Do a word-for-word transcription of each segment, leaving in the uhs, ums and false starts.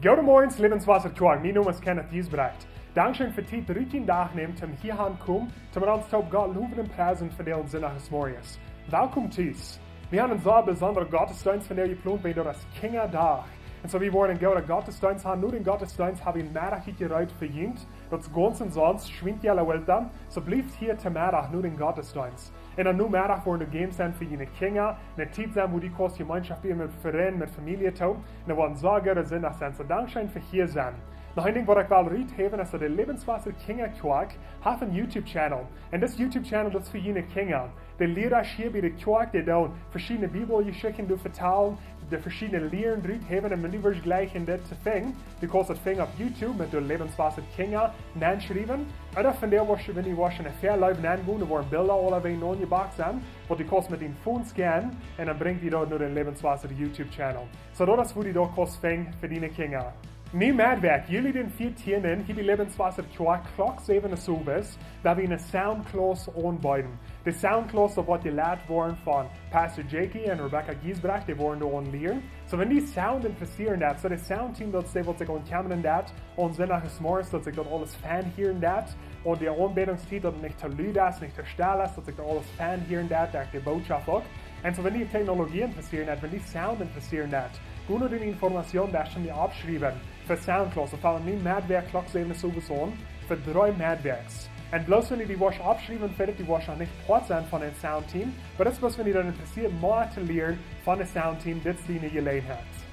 Goodemorjes, Lebenswasser Kjoakj. Mien Nomen es Kenneth Giesbrecht. Dankscheen fa Tiet, dän Dach nämen, toom hia aunkomen, toom ons toop Gott lowen un priesen fa dän Sindach zemorjes. Welkom tus. Wie haben een sea besondren Gottesdeenst vondoag jeplont, wiels daut es Kjinjadach. Un soo, wie woaren een gooden Gottesdeenst haben. No dän Gottesdeenst hab wie een Meddach jereed fa junt. Daut es gaunz omsonst, schwind jelle Welt dan. Soo bliewt hia toom Meddach no dän Gottesdeenst. Un dan no Meddach woaren de Games sennen fa june Kjinja. Eene Tiet sennen, wua du kaust Jemeenschoft haben met Frind, met Famielje toop. Un daut woat een sea gooden Sindach sennen. Soo, dankscheen fa hia sennen. Noch een Dinkj, waut ekj well ruthäwen, es, daut de Lebenswasser Kjinja Kjoakj haft een YouTube-Channel. Un dis YouTube-Channel, daut es fa june Kjinja. De Liera hia bie de Kjoakj, dee doonen veschiedne Bibeljeschichten doa vetalen, de veschiedne Lieren ruthäwen, un wan du west jlikj en dit to finjen, du kaust daut finjen opp YouTube met de Lebenswasser Kjinja nenschriewen. Ooda vondoag woascht du, wan du woascht enne Väaleew nengonen, doa woaren Bilda aulawäajen aunjebrocht sennen, waut du kaust met dien Phone scannen, un dan brinjt die daut no dän Lebenswasser YouTube-Channel. Soo daut es, wua du daut kaust finjen fa june Kjinja. Nu Medwäakj, Juli dän vieetieenden, hia bie Lebenswasser Kjoakj, Klock säwen zemorjes, woa wie eene Sound Class aunbeeden. De Sound Class, daut woat jelieet woaren von Pastor Jakey un Rebecca Giesbrecht, dee woaren doa aun lieren. Soo, wan die Sound interessieet, daut, soo de Sound-Team, daut es dee, waut sikj aum kjemren deit, aum Sindach zemorjes, daut sikj daut aules fein hieren deit, un de Aunbädungstiet, daut nich too lud es, nich too stell es, daut sikj daut aules fein hieren deit, daut de Botschaft uk. Un soo, wan die Technologie interessieet, daut, wan die Sound interessieet, daut, go no dän Informationsdesk un die aufschriewen fa Sound Class. Wie fangen nu Medwäakj Klock säwen zemorjes aun, fa dree Medwäakjs. Un bloos wan du die woascht aufschriewen fa dit, du woascht noch nich Poat sennen von een Sound-Team, oba daut es bloos, wan die daut interessieet, mea to lieren von een Sound-Team, dit es diene Jeläajenheit.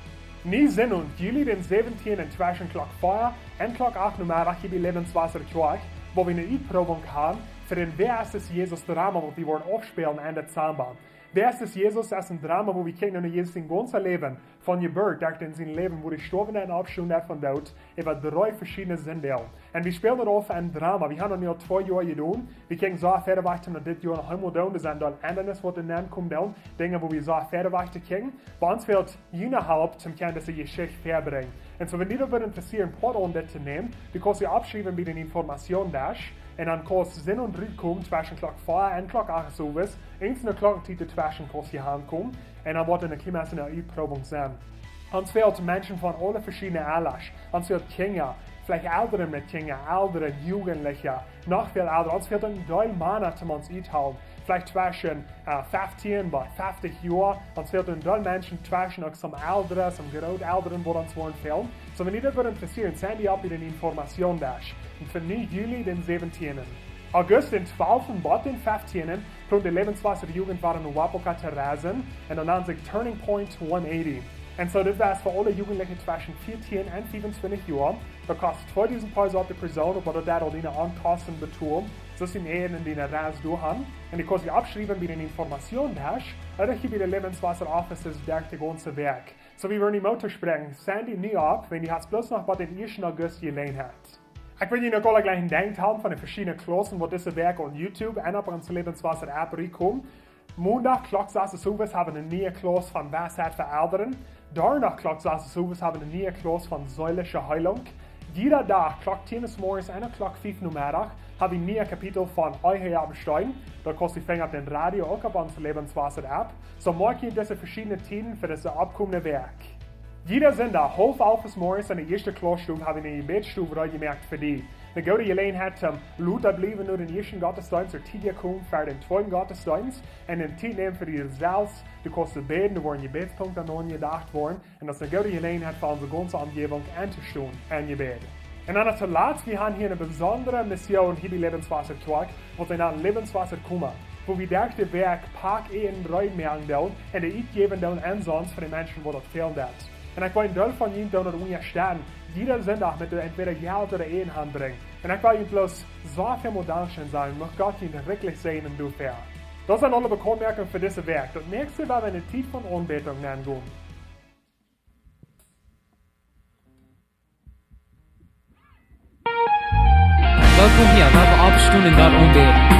Nu Sindach, Juli dän säwentieenden, tweschen Klock vea un Klock acht Nomeddach hia bie Lebenswasser Kjoakj, woa wie eene Utprobunk haben fa dän Wäa es dis Jesus Drama, waut wie woaren aufspälen Enn Dezamba. Wäa es dis Jesus es een Drama, wua wie kjikjen no Jesus sien gaunzet Läwen, von Jeburt derch dän sien Läwen, woo hee stoawen un oppstunt von Doot, äwa dree veschiedne Sinndach. Un wie spälen daut auf een Drama. Wie haben daut nu aul twee Joa jedonen. Wie kjikjen soo wieda wajch, daut dit Joa noch eemol doonen. Doa sent dan Endrungen, waut doa nenkomen doonen. Dinja, wua wie soo wieda wajch to kjikjen. Oba ons fält june Help, toom kjennen dise Jeschicht väabrinjen. Un soo, wan die daut wudd interessieet, Poat aun dit to nämen, du kaust die aufschriewen bie dän Informationsdesk. Un dan kaust Sindach rutkomen tweschen Klock vea un Klock acht zemorjes. Eenzelne Klockentiet tweschen kaust du aunkomen. Un dan woat een kjlien bät eene Utprobunk sennen. Ons fält Menschen von aule veschiedne Alders. Ons fält Kjinja, veleicht Elren met Kjinja, Elren, Jugendliche, noch väl Elren. Ons fält een Deel Mana, toom ons uthoolen. Veleicht tweschen, äh, feftieen bat feftich Joa. Ons fält een Deel Menschen tweschen uk soone Elren, soone Grootelren, waut ons woaren fälen. Soo, wan die daut wudd interessieet, sign die opp bie dän Informationsdesk. Un fa nu Juli dän säwentieenden. August dän twalften bat dän feftienden, plont de Lebenswasser Jugend wada no Wapoka to reisen, un daut nant sikj Turning Point one eighty. Un soo, dit wia fa aule Jugendliche tweschen vieetien un fiefuntwintich Joa. Daut kost tweedusent Peso opp de Persoon, oba daut deit aul diene Onkosten betolen. Soo es dee Ieed un diene Reis doahan. Un du kaust die aufschriewen bie dän Informationsdesk, ooda hia bie de Lebenswasser Offices derch de gaunze Wäakj. Soo, wie woaren die Moot toospräakjen, sign die nu opp, wan du hast bloos noch bat dän ieeschten August Jeläajenheit. Ekj well junt uk aule jlikj een Dinkj haben von de veschiedne Klaussen, waut dise Wäakj opp YouTube un opp onse Lebenswasser App rutkomen. Mondach Klock sas zemorjes haben wie eene niee Klauss von Weisheit fa Elren. Donnadach Klock sas zemorjes haben wie eene niee Klauss von seelische Heilung. Jieda Dach Klock tieen zemorjes un Klock fief Nomeddach haben wie een niee Kapitel von Ehe oppstellen. Daut kaust du finjen opp dän Radio, uk opp onse Lebenswasser App. Soo moak junt dise veschiedne Tieden fa dise oppkomende Wäakj. Jieda Sindach, haulf alf zemorjes enne ieeschte Klausstub haben wie eene Jebädsstund reed jemoakt fa die. Eene goode Jeläajenheit toom lota bliewen no dän ieeschten Gottesdeenst, ooda tiedja komen fa dän tweeden Gottesdeenst, un eene Tiet nämen fa die selfst. Du kaust bäden, doa woaren Jebädspunkte aunjedocht woaren, un daut es eene goode Jeläajenheit fa onse gaunze Omjäwunk auntostonen en Jebäd. Un dan toolatst, wie haben hia eene besondre Mission hia bie Lebenswasser Kjoakj, waut wie nanen Lebenswasser Koma, wua wie derch de Wäakj Pack Äten reed moaken doonen un dee utjäwen doonen, un soo fa de Menschen, waut daut fälen deit. Un ekj well een Deel von junt doonen daut unjastetten, jieda Sindach met entwäda Jelt ooda Äten hanbrinjen. Un ekj well junt bloos soo väl mol dankscheen sajen, mucht Gott junt rikjlich säajnen doafäa. Daut sent aule Bekauntmoakungen fa dise Wäakj. Daut näakjste woa wie enne Tiet von Aunbädunk aungonen. Welkom hia, lot ons oppstonen un Gott aunbäden.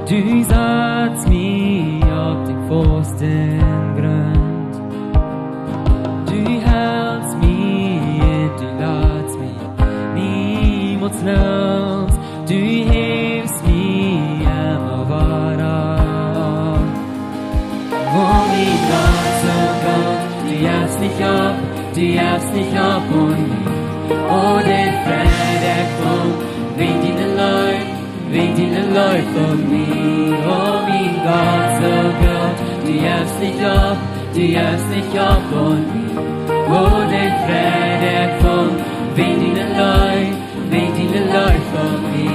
Du satst mie opp dän fasten Grunt. Du helpst mie en Loos, du häfst mie emma wada. O mien Gott, o Gott, du jefst nich opp, du jefst nich opp aun mie. O, dee Freid ekj funk, wäajen diene Leew, wäajen diene Leew fa mie. O mien Gott, o Gott, du jefst nich opp, du jefst nich opp aun mie. O, dee Freid ekj funk, wäajen diene Leew, wäajen diene Leew fa mie.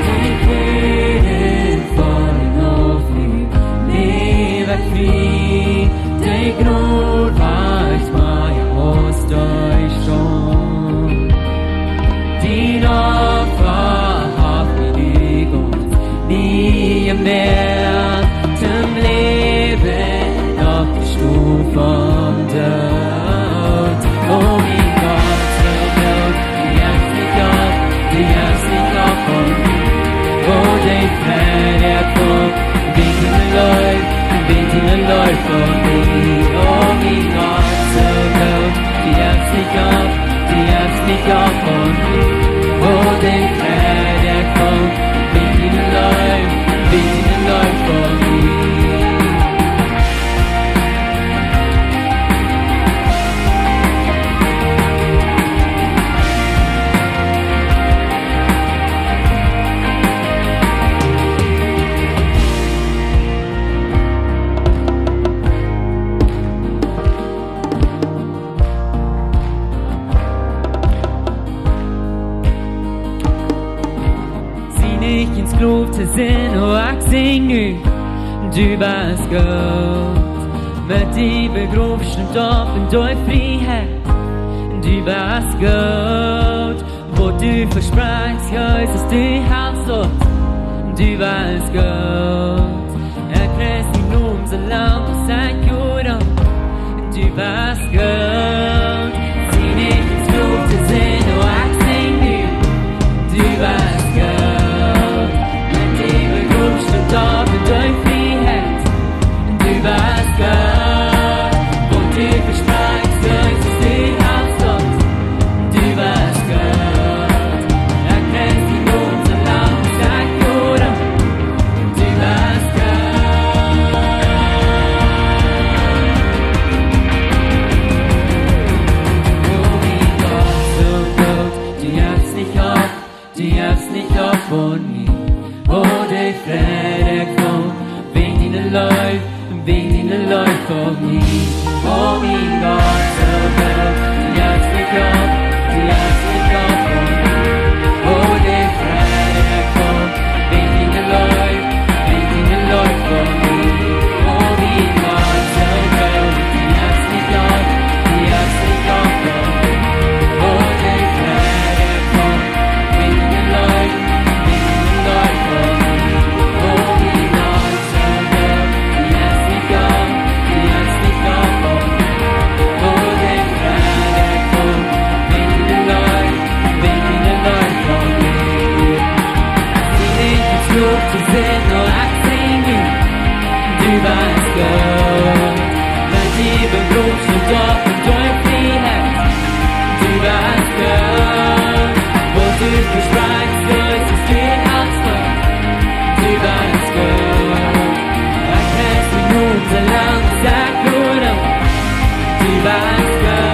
Dee Freid funk ekj opp mie, läw ekj frie, dee Jnod wajch mea aus Doot. Dien Opfa haft mie nu gaunz nie jemoakt, toom Läwen opp de Stool vom Doot. O mien Gott, o Gott, du jefst nich opp, du jefst nich opp aun mie. O, dee Freid ekj funk, wäajen diene Leew, wäajen diene Leew fa mie. O mien Gott, o Gott, du jefst nich opp, du jefst nich opp aun mie. O, dee Freid ekj funk, wäajen diene Leew, wäajen diene Leew fa mie. Sie nich een Sklow to sennen, o, ekj sinj nu, du best goot. Met die Begrafnis un Doop un de Frieheit, du best goot. Waut du vesprakjst, Jesus, du hältst daut, du best goot. Ekj pries dienen Nomen soo lang aus ekj hia sie, du best goot. Sie nich een Sklow to sennen, o, ekj sinj nu, du best goot. Met die Begrafnis un Doop un de Frieheit, du best goot. Waut du vesprakjst, Jesus, du hältst daut, du best goot. Ekj pries dienen Nomen soo lang aus ekj hia sie, du best goot. O mien Gott, o Gott, du jefst nich opp, du jefst nich opp aun mie. O, dee Freid ekj funk, wäajen diene Leew, wäajen diene Leew fa mie. O mien Gott, o Gott, du jefst nich opp, du jefst nich opp aun mie. O, dee Freid ekj funk, wäajen diene Leew, wäajen diene Leew fa mie. O mien Gott, o Gott, du jefst nich opp, du jefst nich opp aun mie. O, dee Freid ekj funk, wäajen diene Leew, wäajen diene Leew fa mie. O mien Gott, o Gott, du jefst nich opp, du jefst nich opp aun mie. O, dee Freid ekj funk, wäajen diene Leew, wäajen diene Leew fa mie. Sie nich een Sklow to sennen, o, ekj sinj nu, du best goot. Met die Begrafnis un Doop un de Frieheit, du best goot. Waut du vesprakjst, Jesus, du hältst daut, du best goot. Ekj pries dienen Nomen soo lang aus ekj hia sie, du best goot.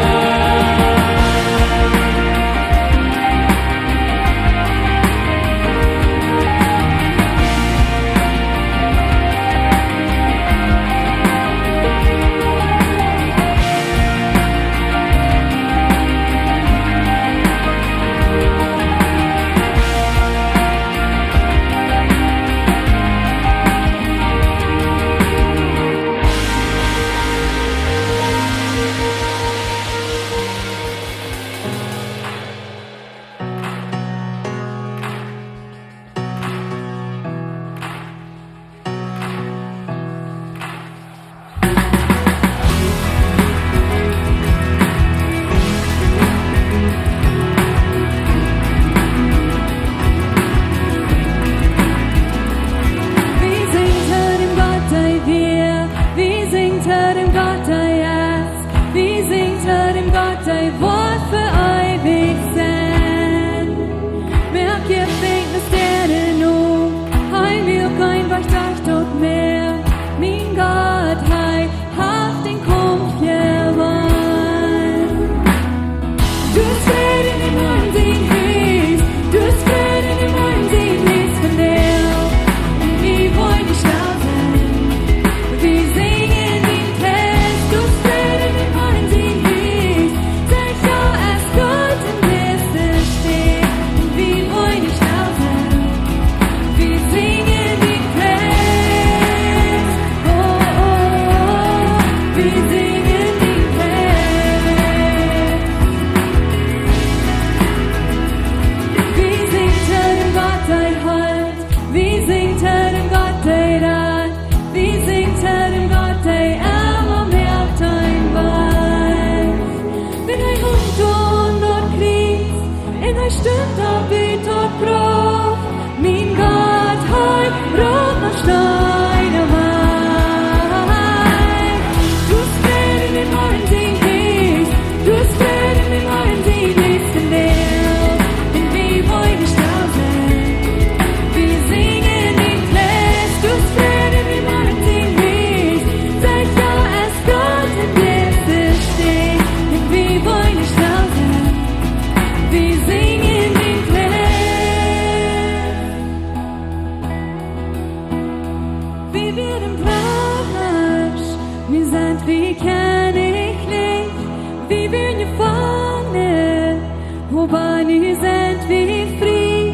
Oba nu sent wie frie,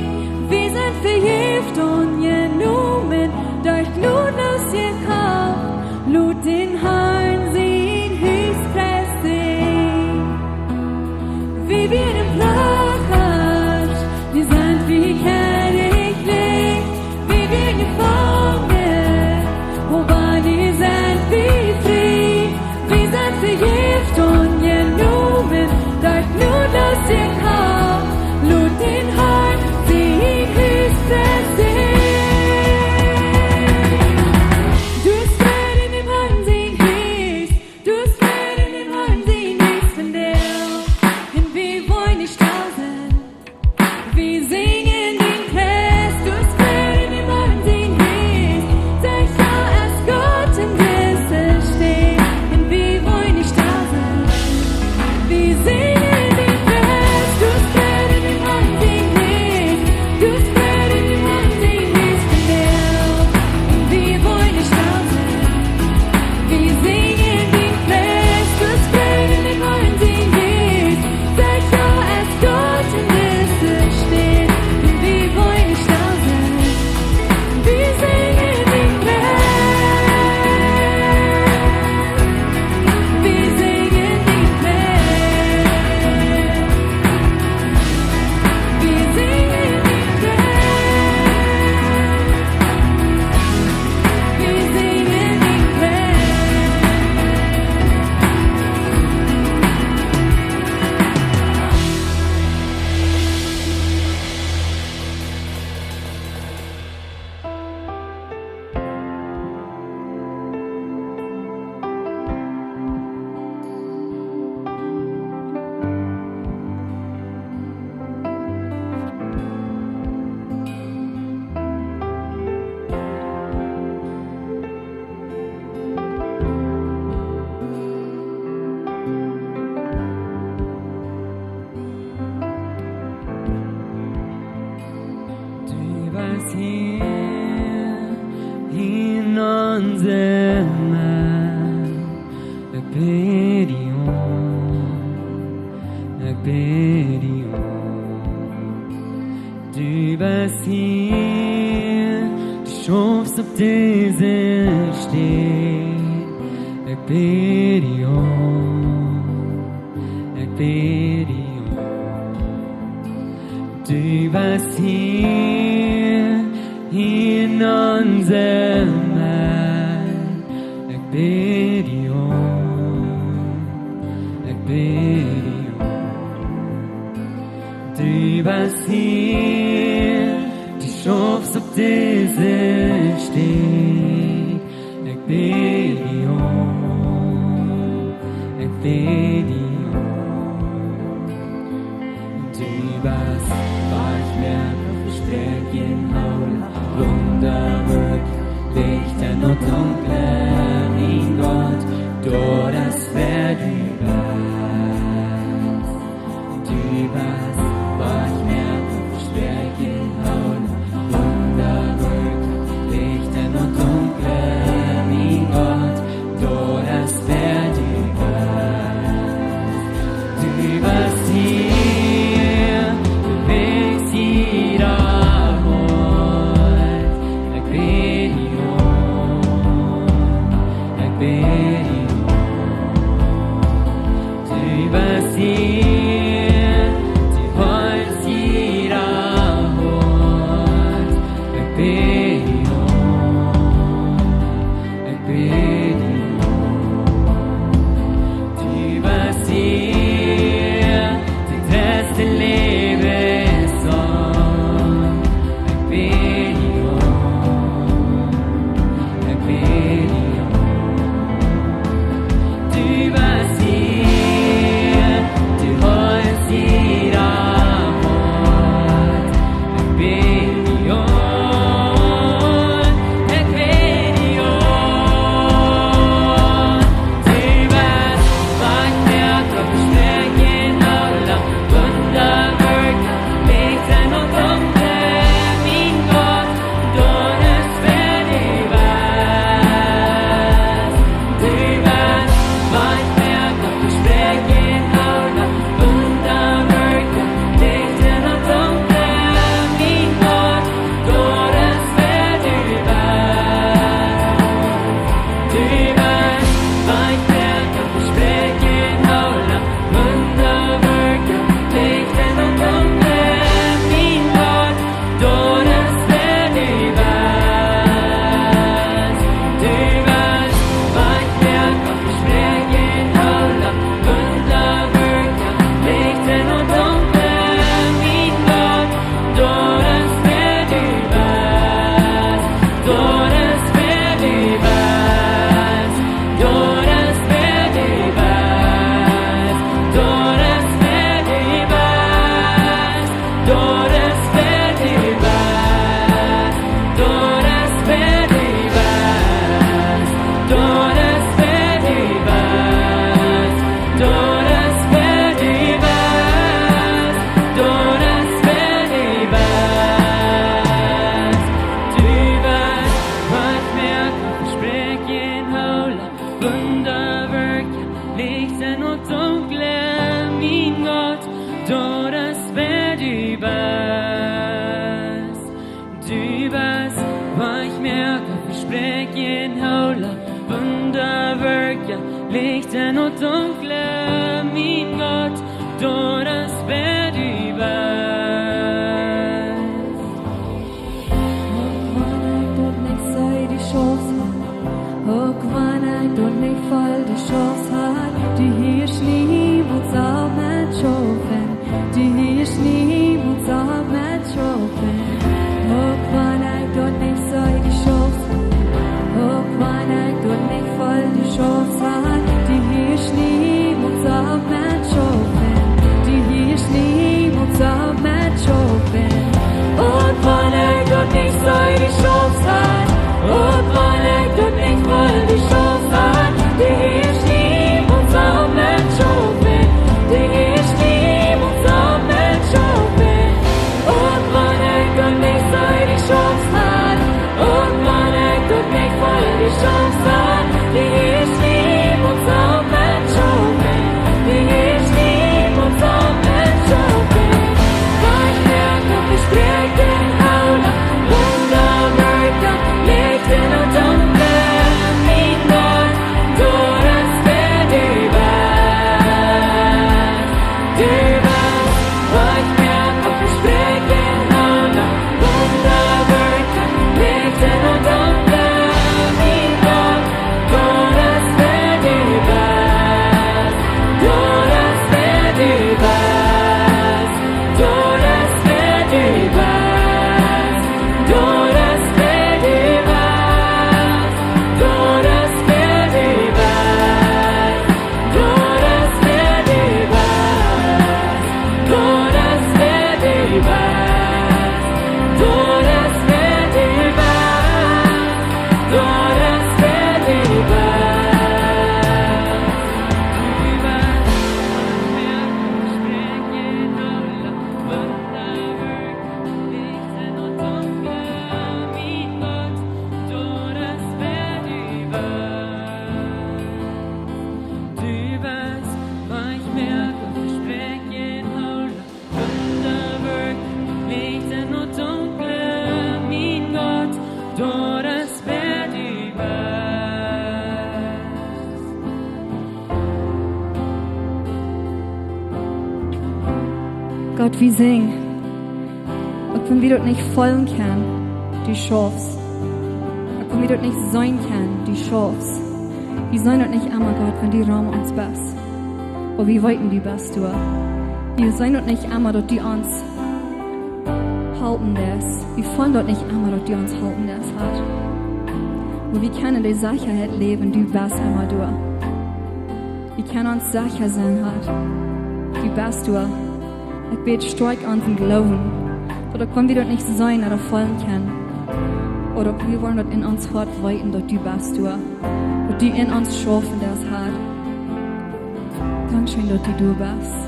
wie sent vejäft un jenomen, derch Jnod loosjekoft, lot dän Harn sien Huspries sennen. Wie wieren Plagers, nu sent wie Kjennichs, wie wieren Jefangne, oba nu sent wie frie, wie sent vejäft un jenomen, derch Jnod loosjekoft, lot dän Harn sien Huspries sennen. Du best Fräd en däm Harn sien Hus, du best Fräd en däm Harn sien Hus vondoag, un wie woaren nich stell sennen. Wie sinjen dän Pries, du best Fräd en däm Harn sien Hus, sajcht jo, es Gott en dise Städ, un wie woaren nich stell sennen. Wie sinjen dän Pries, du best Fräd en däm Harn sien Hus, du best Fräd en däm Harn sien Hus vondoag, un wie woaren nich stell sennen. Wie sinjen dän Pries, du best Fräd en däm Harn sien Hus, sajcht jo, es Gott en dise Städ, un wie woaren nich stell sennen. Wie sinjen dän Pries, wie sinjen dän Pries, wie sinjen dän Pries. Du best hia en onse Medd. Ekj bäd die aun, ekj bäd die aun. Du best hia, du schaufst opp dise Städ. Ekj bäd die aun, ekj bäd die aun. Du best hia, hia en onse Medd. Ekj bäd die aun, ekj bäd die aun. Du best hia, du schaufst opp dise Städ. Ekj bäd die aun, ekj bäd die aun. Du best Wajchmoaka, Vespräakjen hoola, Wundawoakja, Licht en daut Dunkle, mien Gott, daut es wäa du best. Du best Wajchmoaka, Vespräakjen hoola, Wundawoakja, Licht en daut Dunkle, mien Gott, daut es wäa du best. Wundawerkja, Licht enn daut Dunkle, mien Gott, daut es wäa du best. Du best Wajchmoaka, Vespräakjenhoola, Wundawerkja, Licht enn daut Dunkle, mien Gott, daut es wäa du best. Uk wan ekj daut nich see, du schaufst, uk wan ekj daut nich feel, du schaufst, Har, du hieescht niemols opp met schaufen, du hieescht niemols opp met schaufen. Uk wan ekj daut nich see, du schaufst, uk wan ekj daut nich feel, du schaufst, Har, du hieescht niemols opp met schaufen, du hieescht niemols opp met schaufen. Uk wan ekj daut nich see, du schaufst, Har, uk wan ekj daut nich feel, du schaufst, Har, du hieescht niemols opp met schaufen, du hieescht niemols opp met schaufen. Uk wan ekj daut nich see, du schaufst, Har, uk wan ekj daut nich feel, du schaufst, Har, du hieescht niemols opp met schaufen, du hieescht niemols opp met schaufen. Wajchmoaka, Vespräakjenhoola, Wundawerkja, Licht enn daut Dunkle, mien Gott, daut es wäa du best. Du best Wajchmoaka, Vespräakjenhoola, Wundawerkja, Licht enn daut Dunkle, mien Gott, daut es wäa du best. Daut es wäa du best. Daut es wäa du best. Daut es wäa du best. Daut es wäa du best. Daut es wäa du best. Daut es wäa du best. Daut es wäa du best. Daut es wäa du best. Du best Wajchmoaka, Vespräakjenhoola, Wundawerkja, Licht enn daut Dunkle, mien Gott, daut es wäa du best. Du best Wajchmoaka, Vespräakjenhoola, Wundawerkja, Licht enn daut Dunkle, mien Gott, daut es wäa du best. Gott, wie sinjen, uk wan wie daut nich feelen kjennen, du schaufst. Uk wan wie daut nich seenen kjennen, du schaufst. Wie seenen daut nich emma, Gott, wan du rom ons best. Oba wie weeten, du best doa. Wie seenen daut nich emma, daut du ons halpen deist. Wie feelen daut nich emma, daut du ons halpen deist, Har. Oba wie kjennen de Sechaheit läwen, du best emma doa. Wie kjennen ons secha sennen, Har, du best doa. Ekj bäd, stoakj onsen Gloowen, daut uk wan wie daut nich seenen ooda feelen kjennen, ooda uk wie wellen daut enn ons Hoat weeten, daut du best doa, daut du enn ons schaufen deist, Har. Dankscheen, daut du doa best.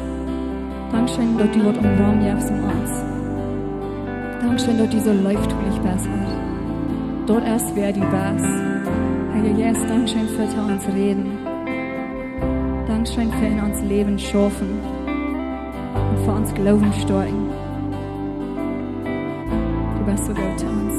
Dankscheen, daut du waut omrom jefst om ons. Dankscheen, daut du soo leeftolich best, Har. Daut es wäa du best. Heilja Jeist, dankscheen fa to ons räden. Dankscheen fa enn ons Läwen schaufen un fa ons Gloowen stoakjen. Du best soo goot to ons.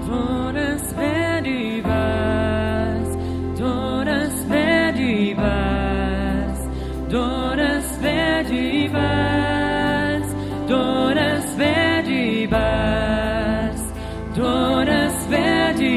Daut es wäa du best, daut es wäa du best, daut es wäa du best, daut es wäa du best, daut es wäa du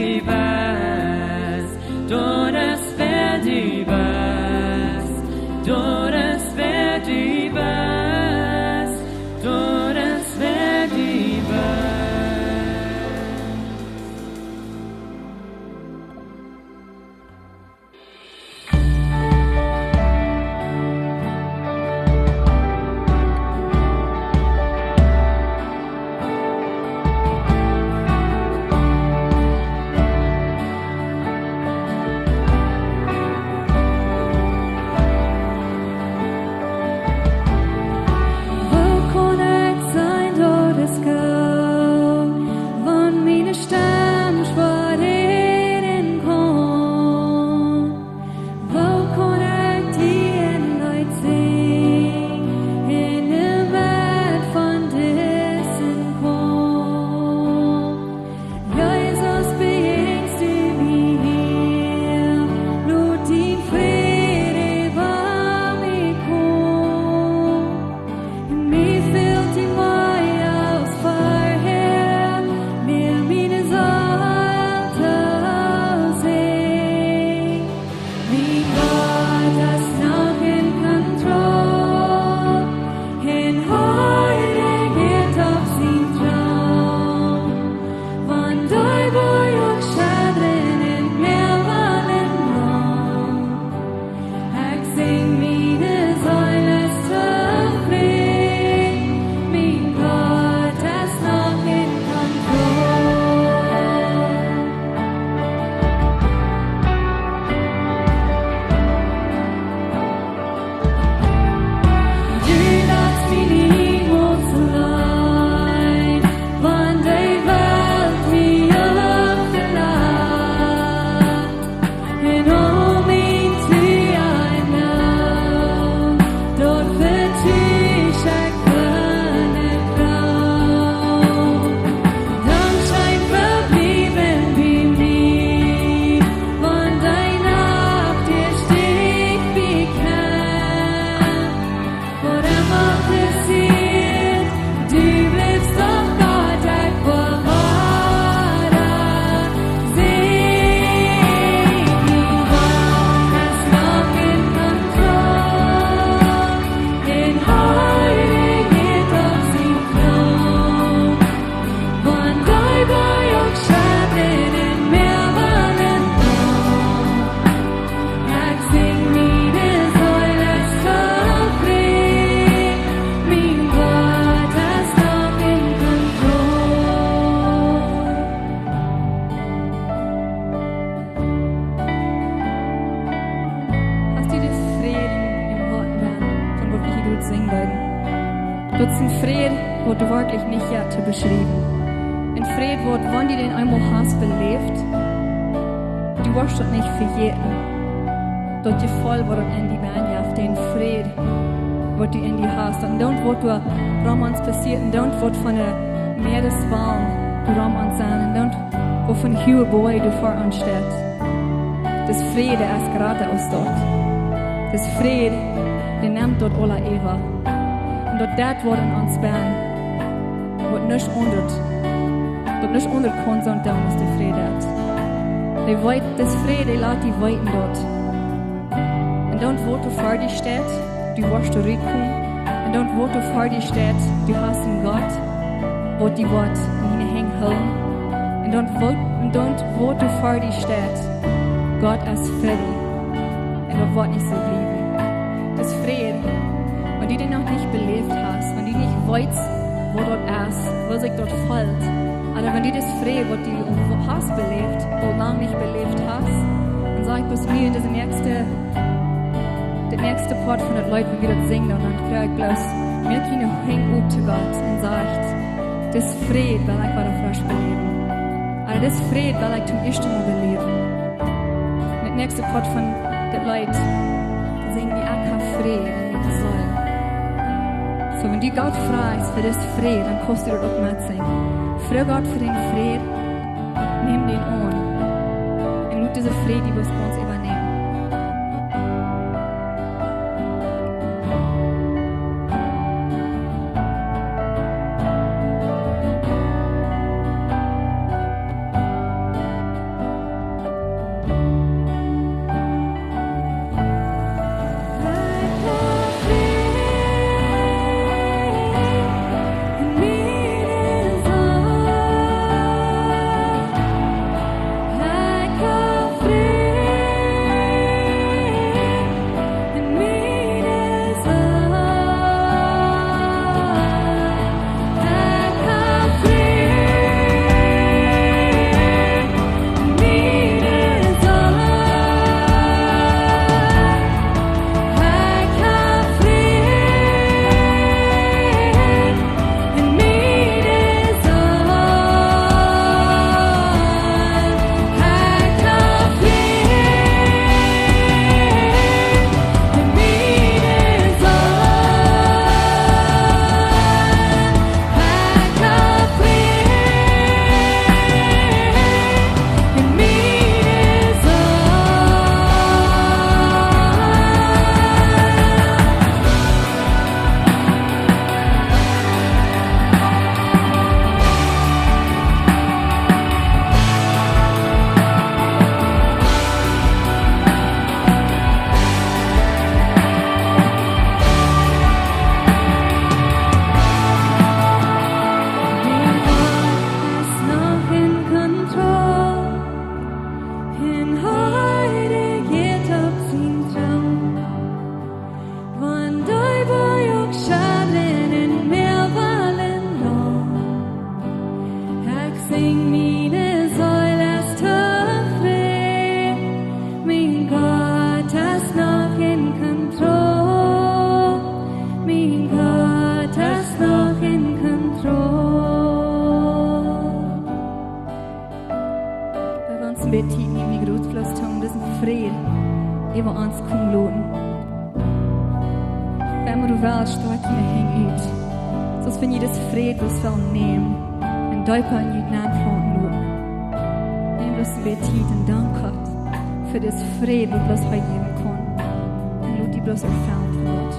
sinjen deeden. Daut es een Fräd, waut werkjlich nich jeit to beschriewen. Een Fräd, waut, wan du dän eemol hast beläft, du woascht daut nich vejäten. Daut Jefeel, waut daut en die benn jeft, dän Fräd, waut du en die hast. Un dan, waut doa rom ons passieet, un dan, waut von de Mäareswalen rom ons sent, un dan, waut von huage Boaj doa ver ons steit. Dis Fräd es jrata aus daut. Dis Fräd, dee nemt daut aula äwa. Un daut deit waut en ons benn, waut nuscht aundret, daut nuscht aundret kaun soo doonen aus de Fräd deit. Dee weet, dis Fräd, dee lat die weeten daut. Un dan, waut doa ver die steit, du woascht doa rutkomen. Un dan, waut doa ver die steit, du hast een Gott, waut die woat en siene Henj hoolen. Un dan, waut, un dan, waut doa ver die steit, Gott es fa die. Un daut woat nich soo bliewen. Dis Fräd, wan du dän noch nich beläft hast, wan du nich weetst, waut daut es, woo sikj daut feelt, oba wan du dis Fräd, waut du hast beläft, aul lang nich beläft hast, dan saj ekj bloos nu, dise näakjste, de näakjste Poat von daut Leet, wan wie daut sinjen, un dan froag ekj bloos, moak june Henj op to Gott un sajcht: Dis Fräd well ekj wada fresch beläwen. Oba dis Fräd well ekj toom ieeschten Mol beläwen. Daut näakjste Poat von daut Leet sinj wie: Ekj hab Fräd en miene Seel. Soo, wan du Gott frajchst fa dis Fräd, dan kaust du daut uk metsinjen. Froag Gott fa dän Fräd, nemm dän aun. Un lot dise Fräd die bloos gaunz äwanämen. Wan dee Boaj uk schaddren un Mäawalen roll, ekj sinj, miene Seel es tofräd. Mien Gott es noch en Kontroll. Mien Gott es noch en Kontroll. Well wie ons een bät Tiet nämen, wie groot bloos toom disen Fräd äwa ons komen loten. Wan du west, strakj june Henj ut. Soo aus wan jie dis Fräd bloos wellen nämen un deepa en junt nenn plaunten loten. Nemm bloos een bät Tiet un dank Gott fa dis Fräd, waut bloos hee jäwen kaun. Un lot die bloos erfellen von Gott.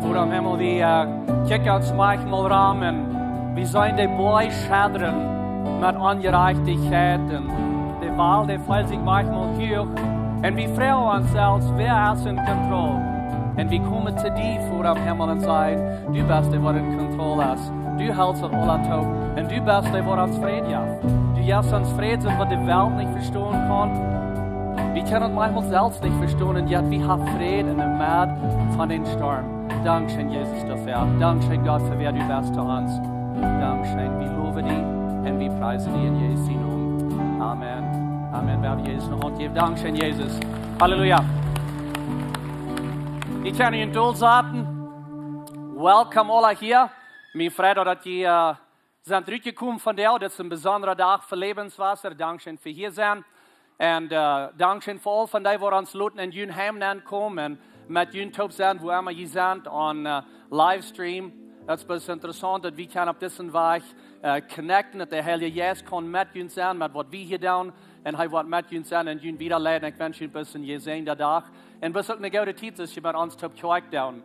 Voda em Himmel, wie, äh, kjikjen ons maunchmol rom un wie seenen de Boaj schaddren met Onjerajchtichkjeit un de Wal, dee feelt sikj maunchmol huach. Un wie froagen ons selfst, wäa es en Kontroll? Un wie komen to die ver dän Himmel un sajen: Du best dee, waut en Kontroll es. Du helst daut aula toop. Un du best dee, waut ons Fräd jeft. Du jefst ons Fräd, soo waut de Welt nich vestonen kaun. Wie kjennen daut maunchmol selfst nich vestonen, un yet wie haben Fräd enne Medd von dän Storm. Dankscheen, Jesus, doafäa. Dankscheen, Gott, fa wäa du best to ons. Dankscheen. Wie lowen die un wie priesen die en Jesus sienen Nomen. Amen. Amen. Wie haben Jesus eene Haunt jejäft. Dankscheen, Jesus. Halleluja. Jie kjennen junt dolsaten. Welcome aula hia. Mie freit daut jie, äh, sent rutjekomen vondoag. Dit es een besondra Dach fa Lebenswasser. Dankscheen fa hia sennen. Un, äh, dankscheen fa aul von dee, waut ons loten en jun Heim nenkomen un met junt toop sennen, wua emma jie sent, aun, äh, Livestream. Daut es bloos interessaunt, daut wie kjennen opp disen Wajch, äh, connecten, daut de Heilje Jeist kaun met junt sennen, met waut wie hia doonen. Un hee woat met junt sennen un junt wiedaleiden. Ekj wensch junt bloos een jesäajenda Dach. Un bloos uk eene goode Tiet, daut jie met ons toop Kjoakj doonen.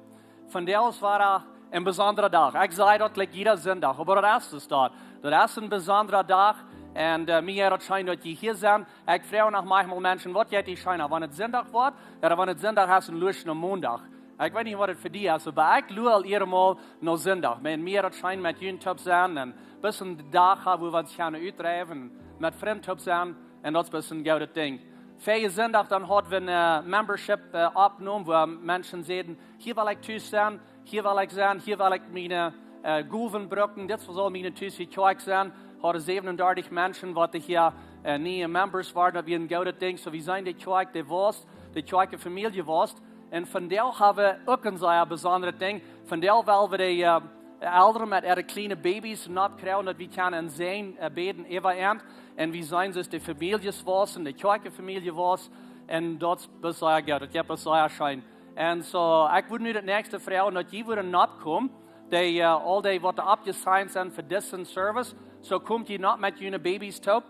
Vondoag es wada een besondra Dach. Ekj saj daut jlikj jieda Sindach, oba daut es daut. Daut es een besondra Dach. Un, äh, mie jeit daut scheen, daut jie hia sent. Ekj froag noch maunchmol Menschen, waut jeit die scheena, wan et Sindach woat, ooda wan et Sindach es un luascht no Mondach? Ekj weet nich, waut et fa die es, oba ekj lua aul ea mol no Sindach. Mie, mie jeit daut scheen, met junt toop sennen un bloos een Dach haben, wua wie ons kjennen utdreiwen, met Frind toop sennen. Un daut es bloos een goodet Dinkj. Väajen Sindach, dan haud wie eene, äh, Membership, äh, oppjenomen, wua Menschen säden: Hia well ekj tus sennen, hia well ekj sennen, hia well ekj miene, äh, Gowen brucken, dit saul miene Tus Kjoakj sennen. Hauden säwenundartich Menschen, waut hia, äh, niee Members wieren, daut wia een goodet Dinkj. Soo, wie seenen de Kjoakj, dee wauss, de Kjoakjfamielje wauss. Un vondoag haben wie uk een sea besondret Dinkj. Vondoag wellen wie de, äh, Elren met äare kjliene Babys nopp kjrieen, daut wie kjennen een Säajen, äh, bäden äwa an. Un wie seenen, daut de Famieljes waussen, de Kjoakjfamielje wauss. Un daut es sea goot, daut jeft sea scheen. Un soo, ekj wudd nu daut näakjste froagen, daut jie wudden nopp komen. Dee, äh, aul dee, waut doa oppjesigned sent fa disen Service. Soo, komt jie nopp met june Babys toop.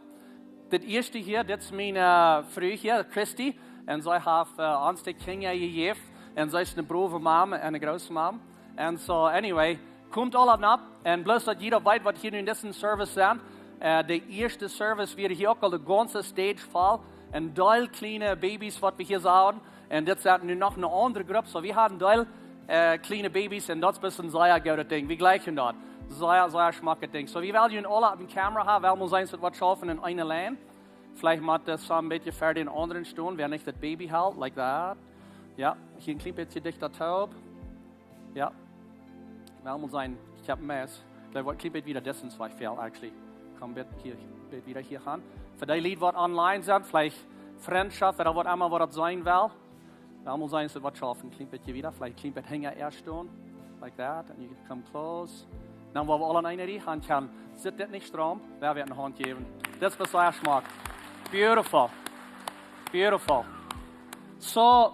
Dit ieeschte hia, dit es miene, äh, Fru hia, Christy. Un see haft, äh, ons de Kjinja jejäft. Un see es eene brove Mame un eene groote Mame. Un soo, anyway, komt aula nopp. Un bloos daut jie weet, waut hia nu en disen Service sent. Äh, de ieeschte Service wia hia uk aul de gaunze Stage voll. Un deel kjliene Babys, waut wie hia sagen. Un dit sent nu noch eene aundre Grupp. Soo, wie haben deel, äh, kjliene Babys un daut es een sea goodet Dinkj. Wie jlikjen daut. Sea, sea schmocket Dinkj. Soo, wie wellen junt aula opp de Kamera haben, well wie seenen, daut wie daut schaufen en eene Lien. Veleicht mott daut soo een bät ver dän aundren stonen, wäa nich daut Baby helt, like that. Jo, hia een kjlien bät dichta toop. Jo. Well wie seenen, ekj hab een Mess. Dee woat een kjlien bät wieda distance wajch fälen, actually. Komm, bät hia, bät wieda hia gonen. Fa dee Lied, waut online sent, veleicht Frintschoft, ooda waut emma, waut daut sennen well. Well wie seenen, daut wie daut schaufen, een kjlien bät wieda, veleicht een kjlien bät hinja ea stonen. Like that, and you can come close. Dan woa wie aula en eene Rieej gonen. Sitt dit nich strom? Jo, wie haben eene Haunt jejäft. Dit es sea schmock. Beautiful. Beautiful. Soo,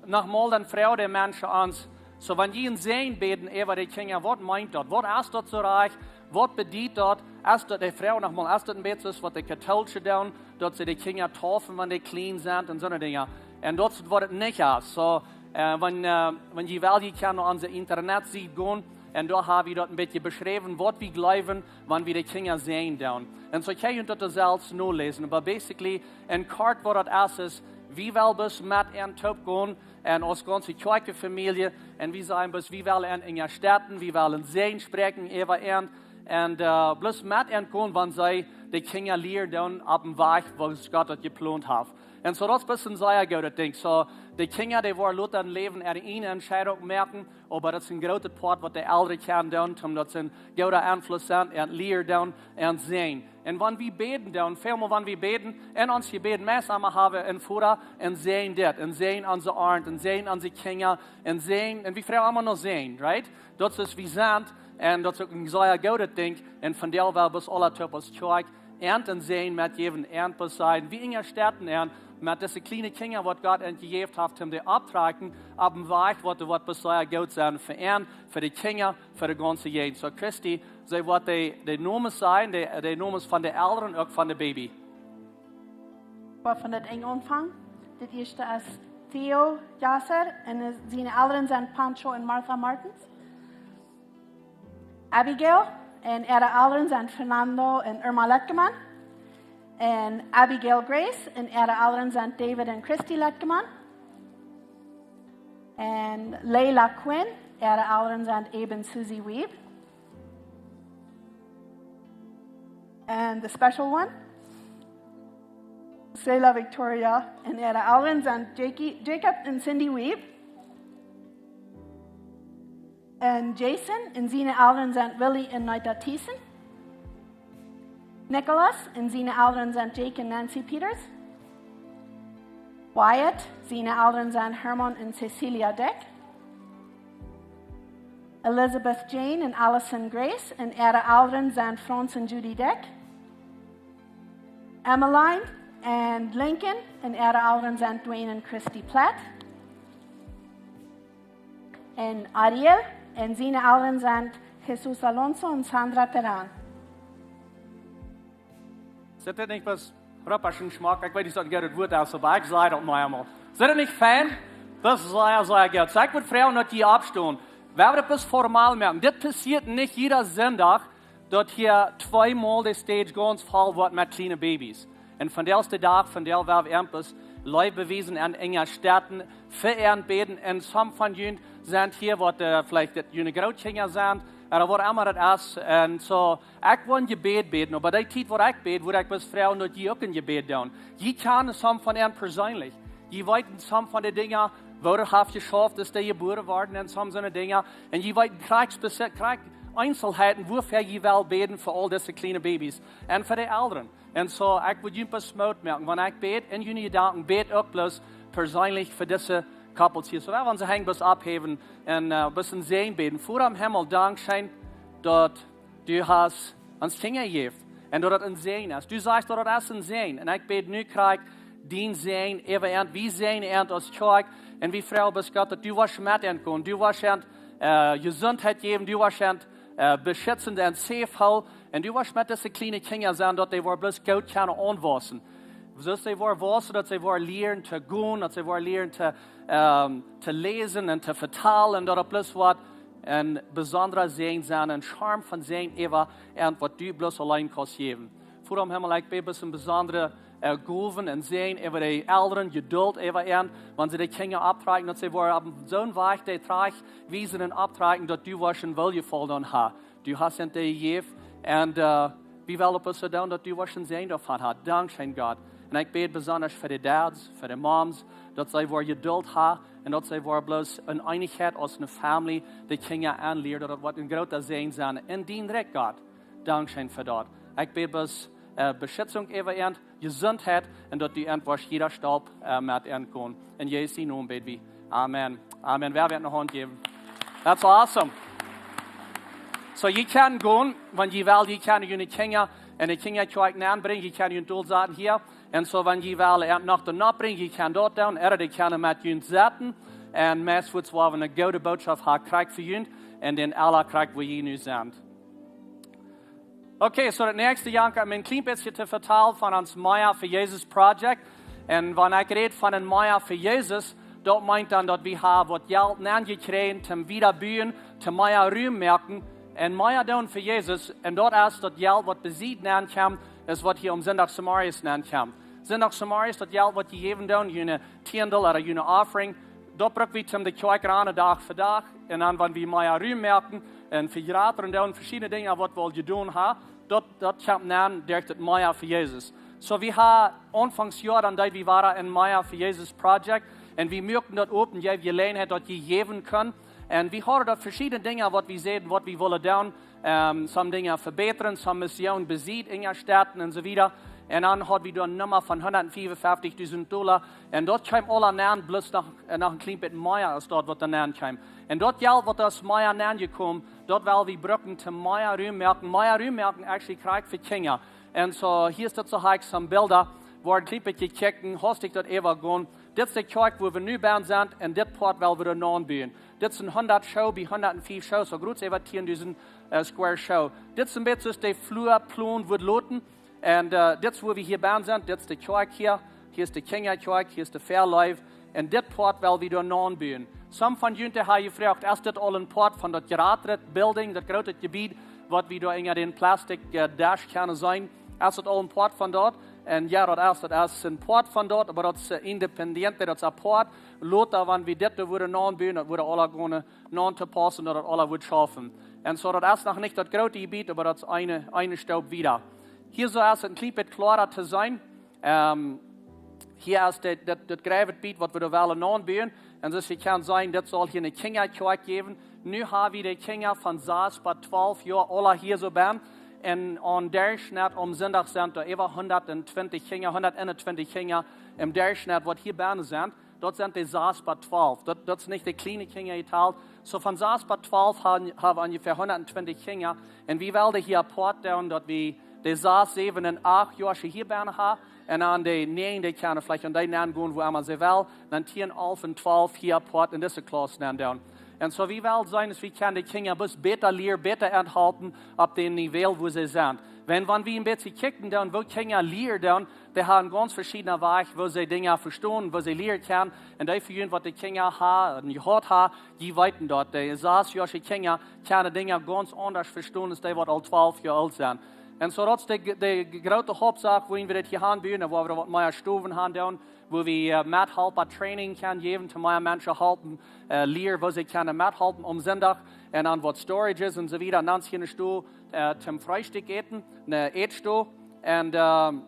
nochmol, dan froagen de Menschen ons, soo, wan jie een Säajen bäden äwa de Kjinja, waut meent daut? Waut es daut soo rajcht? Waut bediet daut? Es daut, ekj froag nochmol, es daut een bät soo aus waut de Kautolsche doonen, daut see de Kjinja taufen, wan dee kjlien sent un soone Dinja? Un daut es waut et nich es. Soo, äh, wan, äh, wan jie wellen, jie kjennen no onse Internetsied gonen, un doa hab wie daut een bät beschräwen, waut wie jleewen, wan wie de Kjinja säajnen doonen. Un soo kjenn jie daut selfst noläsen. Oba basically, en kort, waut daut es, es, wie wellen bloos met an toop gonen, un aus gaunze Kjoakjfamielje, un wie sajen bloos, wie wellen an unjastetten, wie wellen Säajen spräakjen äwa an, un, äh, bloos met an gonen, wan see de Kjinja lieren doonen opp een Wajch, woo Gott daut jeplont haft. Un soo, daut es bloos een sea goodet Dinkj. Soo, de Kjinja, dee woaren lota em Läwen äare ieejne Entscheidunk moaken, oba daut es een grootet Poat, waut de Elren kjennen doonen, om daut see een gooda Enfluss sent, an lieren doonen, an säajnen. Un wan wie bäden doonen, välmol wan wie bäden, en ons Jebäd, meist emma haben wie een Voda, un säajnen dit, un säajnen onse Arnt, un säajnen onse Kjinja, un säajnen, un wie froagen emma no Säajen, right? Daut es, wie sent, un daut es uk een sea goodet Dinkj, un vondoag well wie bloos aula toop aus Kjoakj an een Säajen metjäwen, an bloos sajen, wie unjastetten an met dise kjliene Kjinja, waut Gott an jejäft haft, om dee opptotrakjen, opp een Wajch, waut, waut bloos sea goot sent fa an, fa de Kjinja, fa de gaunze Jäajent. Soo, Christy, see woat de, de Nomes sajen, de, de Nomes von de Elren, uk von de Baby. Woa von daut Enj aunfangen. Dit ieeschte es Theo Jasser un, äh, siene Elren sent Pancho un Martha Martens. Abigail un äare Elren sent Fernando un Irma Letkeman. Un Abigail Grace, un äare Elren sent David un Christy Letkeman. Un Leila Quinn, äare Elren sent Abe un Susie Weeb. And the special one, Selah Victoria, un äare Elren sent Jakey, Jacob un Cindy Weeb. Un Jason, un siene Elren sent Willie un Nita Thiessen. Nicholas, un siene Elren sent Jake un Nancy Peters. Wyatt, siene Elren sent Herman un Cecilia Dyck. Elizabeth Jane un Allison Grace, un äare Elren sent Franz un Judy Dyck. Emmeline un Lincoln, un äare Elren sent Dwayne un Christy Platt. Un Ariel, un siene Elren sent Jesus Alonso un Sandra Terán. Sent dit nich bloos Röppaschen Schmack? Ekj weet nich, waut een goodet Wuat es, oba ekj saj daut mau emol. Sent dit nich fein? Daut es sea, sea goot. Soo, ekj wudd froagen, daut jie oppstonen. Wie haben daut bloos formal moaken. Dit passieet nich jieda Sindach, daut hia tweemol de stage gaunz voll woat met kjliene Babys. Un vondoag es de Dach, vondoag woa wie bloos Leew bewiesen aun Enja Stätten, fa an bäden. Un some von junt sent hia, waut, äh, veleicht daut june Grootkjinja sent, ooda waut emma daut es. Un soo, ekj well een Jebäd bäden, oba dee Tiet, waut ekj bäd, wudd ekj bloos froagen, daut jie uk een Jebäd doonen. Jie kjanen some von an perseenlich. Jie weeten some von de Dinja, woo daut haft jeschauft, aus dee jebuaren worden un some soone Dinja. Un jie weeten krakjt spezi-, krakjt Eenzelheiten, wuafäa jie wellen bäden fa aul dise kjliene Babys un fa de Elren. Un soo, ekj wudd junt bloos Moot moaken, wan ekj bäd, en june Jedanken, bäd uk bloos perseenlich fa dise couples hia. Soo, wie wellen onse Henj bloos opphäwen un, äh, bloos een Säajen bäden. Voda em Himmel, dankscheen, daut du hast ons Kjinja jejäft. Un daut daut een Säajen es. Du sajchst, daut daut es een Säajen. Un ekj bäd nu krakjt dien Säajen äwa an. Wie säajnen an aus Kjoakj. Un wie froagen bloos, Gott, daut du woascht met an gonen. Du woascht an, äh, Jesuntheit jäwen. Du woascht an, äh, beschitzen un safe hoolen. Un du woascht met dise kjliene Kjinja sennen, daut dee woaren bloos goot kjennen aunwaussen. Soo daut see woaren waussen, daut see woaren lieren to gonen, daut see woaren lieren to, ähm, to läsen un to vetalen, daut et bloos woat een besondra Säajen sennen, een Charme von Säajen äwa an, waut du bloos auleen kaust jäwen. Voda em Himmel, ekj bäd bloos een besondra, äh, Gowen un Säajen äwa de Elren, Jedult äwa an, wan see de Kjinja opptrakjen, daut see woaren opp soon Wajch dee trajcht wiesen un opptrakjen, daut du woascht een Wooljefaul aun haben. Du hast an dee jejäft. Un, äh, wie wellen bloos soo doonen, daut du woascht een Säajen doavon haben. Dankscheen, Gott. Un ekj bäd besonda fa de Dads, fa de Moms, daut see woaren Jedult haben un daut see woaren bloos en Eenichkjeit aus eene Family de Kjinja aunlieren, daut daut woat een groota Säajen sennen en dien Rikj, Gott. Dankscheen fa daut. Ekj bäd bloos, äh, Beschitzunk äwa an, Jesuntheit un daut du an woascht jieda Staup, äh, met an gonen. En Jesus sienen Nomen bäd wie. Amen. Amen. Wie woaren noch eene Haunt jäwen. That's awesome. Soo, jie kjennen gonen, wan jie wellen, jie kjennen june Kjinja en de Kjinjakjoakj nenbrinjen, jie kjennen june Doolsaten hia. Un soo, wan jie wellen an noch doa nopp brinjen, jie kjennen daut doonen, ooda dee kjennen met junt setten. Un meist woat et woaren eene goode Botschaft haben, krakjt fa junt, un dan aule krakjt, wua jie nu sent. Okay, soo daut näakjste, Janka, om een kjlien bät to vetalen von ons Meiha fa Jesus Project. Un wan ekj räd von een Meiha fa Jesus, daut meent dan, daut wie haben waut Jelt nenjekjräajen toom wieda buen, toom mea Rum moaken. Un mea doonen fa Jesus, un daut es daut Jelt, waut bie Sied nenkjemt, es waut hia aum Sindach zemorjes nenkjemt. Sindach zemorjes, daut Jelt, waut jie jäwen doonen, june Tiendel ooda june Offering, daut bruck wie toom de Kjoakj ranen, Dach fa Dach. Un dan, wan wie mea Rum moaken un vejratren doonen, veschiedne Dinja, waut wie aul jedonen haben, daut, daut kjemt nenn derch daut Meiha fa Jesus. Soo, wie haben Aunfangs Joa, dan deed wie wada een Meiha fa Jesus Project. Un wie muaken daut opp, jeewen Jeläajenheit, daut jie jäwen kjennen. Un wie hauden doa veschiedne Dinja, waut wie säden, waut wie wullen doonen. Ähm, some Dinja vebätren, some Mission bie Sied, Enja Stätten un soo wieda. Un dan haud wie doa eene Numma von hundatfiefunfeftich dusent Dolla. Un daut kjeem aula nenn, bloos noch, äh, noch een kjlien bät mea aus daut, waut doa nenn kjeem. Un daut Jelt, waut aus mea nennjekomen, daut well wie brucken toom mea Rum moaken. Mea Rum moaken actually krakjt fa Kjinja. Un soo, hia es daut soo, hab ekj some Bilda, wua een kjlien bät jekjikjt, hast du daut äwa gonen. Dit es de Kjoakj, wua wie nu bennen sent, un dit Poat well wie doa nenbuen. Dit sent hundat Schoo bie hundatfief Schoo, soo groot aus äwa tieen dusent, äh, square Schoo. Dit es een bät soo aus de Fluaplon wudd loten. Un, äh, dit es, wua wie hia bennen sent. Dit es de Kjoakj hia. Hia es de Kjinjakjoakj, hia es de Väaleew. Un dit Poat well wie doa nenbuen. Some von junt haben jefroacht, es dit aul een Poat von daut jratre Building, daut groote Jebied, waut wie doa unja dän Plastik, äh, Desch kjennen seenen? Es daut aul een Poat von daut? Un jo, daut es, daut es een Poat von daut, oba daut es, äh, independiente, daut es apart. Lota, wan wie dit doa wudden aunbuen, daut wudd aules gonen aun to paussen, daut daut aules wudd schaufen. Un soo, daut es noch nich daut groote Jebiet, oba daut es eene, eene Stoop wieda. Hia soo es et een kjlien bät kloara to seenen. Ähm, hia es dit, dit, dit Jreew-Jebiet, waut wie doa wellen aunbuen. Un soo aus jie kjennen seenen, dit saul hia eene Kjinjakjoakj jäwen. Nu ha wie de Kjinja von sas bat twalf Joa aule hia soo bie. Un aum Derchschnett aum Sindach sent doa äwa hundat twintich Kjinja, hundat eenuntwintich Kjinja em Derchschnett, waut hia bie sent. Daut sent de sas bat twalf. Daut, daut es nich de kjliene Kjinja jetallt. Soo von sas bat twalf ha, ha wie onjefäa hundat twintich Kjinja. Un wie wellen hia apart doonen, daut wie de sas, säwen un acht Joa hia bie ha. Un dan de näajen, dee kjennen veleicht aun dee nenn gonen, wua emma see wellen. Dan tieen, alf un twalf hia apart en dise Klauss nenn doonen. Un soo wie wellen seenen, daut wie kjennen de Kjinja bloos bäta lieren, bäta aunhalpen opp dän Niveau, wua see sent. Wan, wan wie een bät kjikjen doonen, woo Kjinja lieren doonen, dee haben gaunz veschiedne Wäaj, woo see Dinja vestonen, woo see lieren kjennen. Un dee Vejoen, waut de Kjinja ha, un jehaut ha, dee weeten daut. De sas Joa Kjinja kjennen Dinja gaunz aundasch vestonen, aus dee, waut aul twalf Joa oolt sent. Un soo daut es de, de groote Hauptsach, wua wie dit hia aunbuen, wua wie waut mea Stowen haben doonen, wua wie, äh, Methalpa Training kjennen jäwen, to mea Menschen halpen, äh, lieren, woo see kjennen methalpen aum Sindach. Un dan waut Storages un soo wieda. Un dan es hia eene Stow, äh, toom Freestikj äten, eene Ätstow. Un, ähm,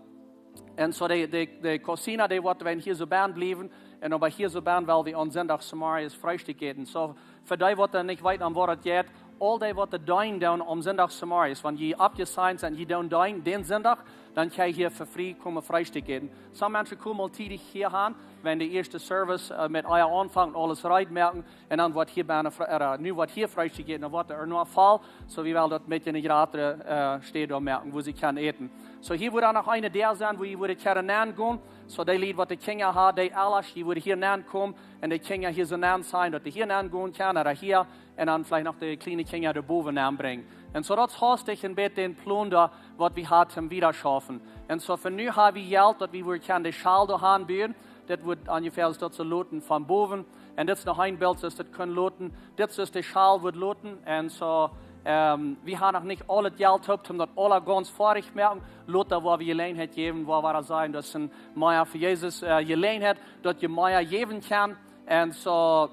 un soo de, de, de cocina, dee woat wan hia soo bie bliewen. Un oba hia soo bie well wie aum Sindach zemorjes Freestikj äten. Soo, fa dee, waut nich weeten, om waut et jeit, aul dee, waut deenen doonen aum Sindach zemorjes, wan jie aufjesigned sent, jie doonen deenen dän Sindach, dan kjenn jie hia fa frie komen Freestikj äten. Some Menschen komen aul tiedich hia aun, wan de ieeschte Service, äh, met ea aunfangt, aules reed moaken, un dan woat hia bie Fre-, äh, nu woat hia Freestikj jejäten, dan woat et noch voll, soo wie well daut met eene jratre, äh, Städ doa moaken, wua see kjennen äten. Soo, hia woat dan noch eene Däa sennen, wua jie woaren kjennen nenn gonen. Soo, dee Lied, waut de Kjinja haben, dee aules, dee woaren hia nenn komen, un de Kjinja hia soo nenn sennen, daut dee hia nenn gonen kjennen, ooda hia, un dan veleicht noch de kjliene Kjinja doa bowen nenn brinjen. Un soo, daut es haustich een bät dän Plon doa, waut wie haben toom wieda schaufen. Un soo, fa nu haben wie Jelt, daut wie woaren kjennen de Schol doa aunbuen. Dit woat onjefäa soo daut soo loten von bowen. Un dit es noch een Bilt, soo aus daut kunn loten. Dit es de Schol woat loten. Un soo, ähm, wie haben noch nich aul daut Jelt opp, om daut aules gaunz foadich moaken. Lota, wua wie Jeläajenheit jäwen, wua wie seenen, daut es een mea fa Jesus, äh, Jeläajenheit, daut jie mea jäwen kjennen. Un soo,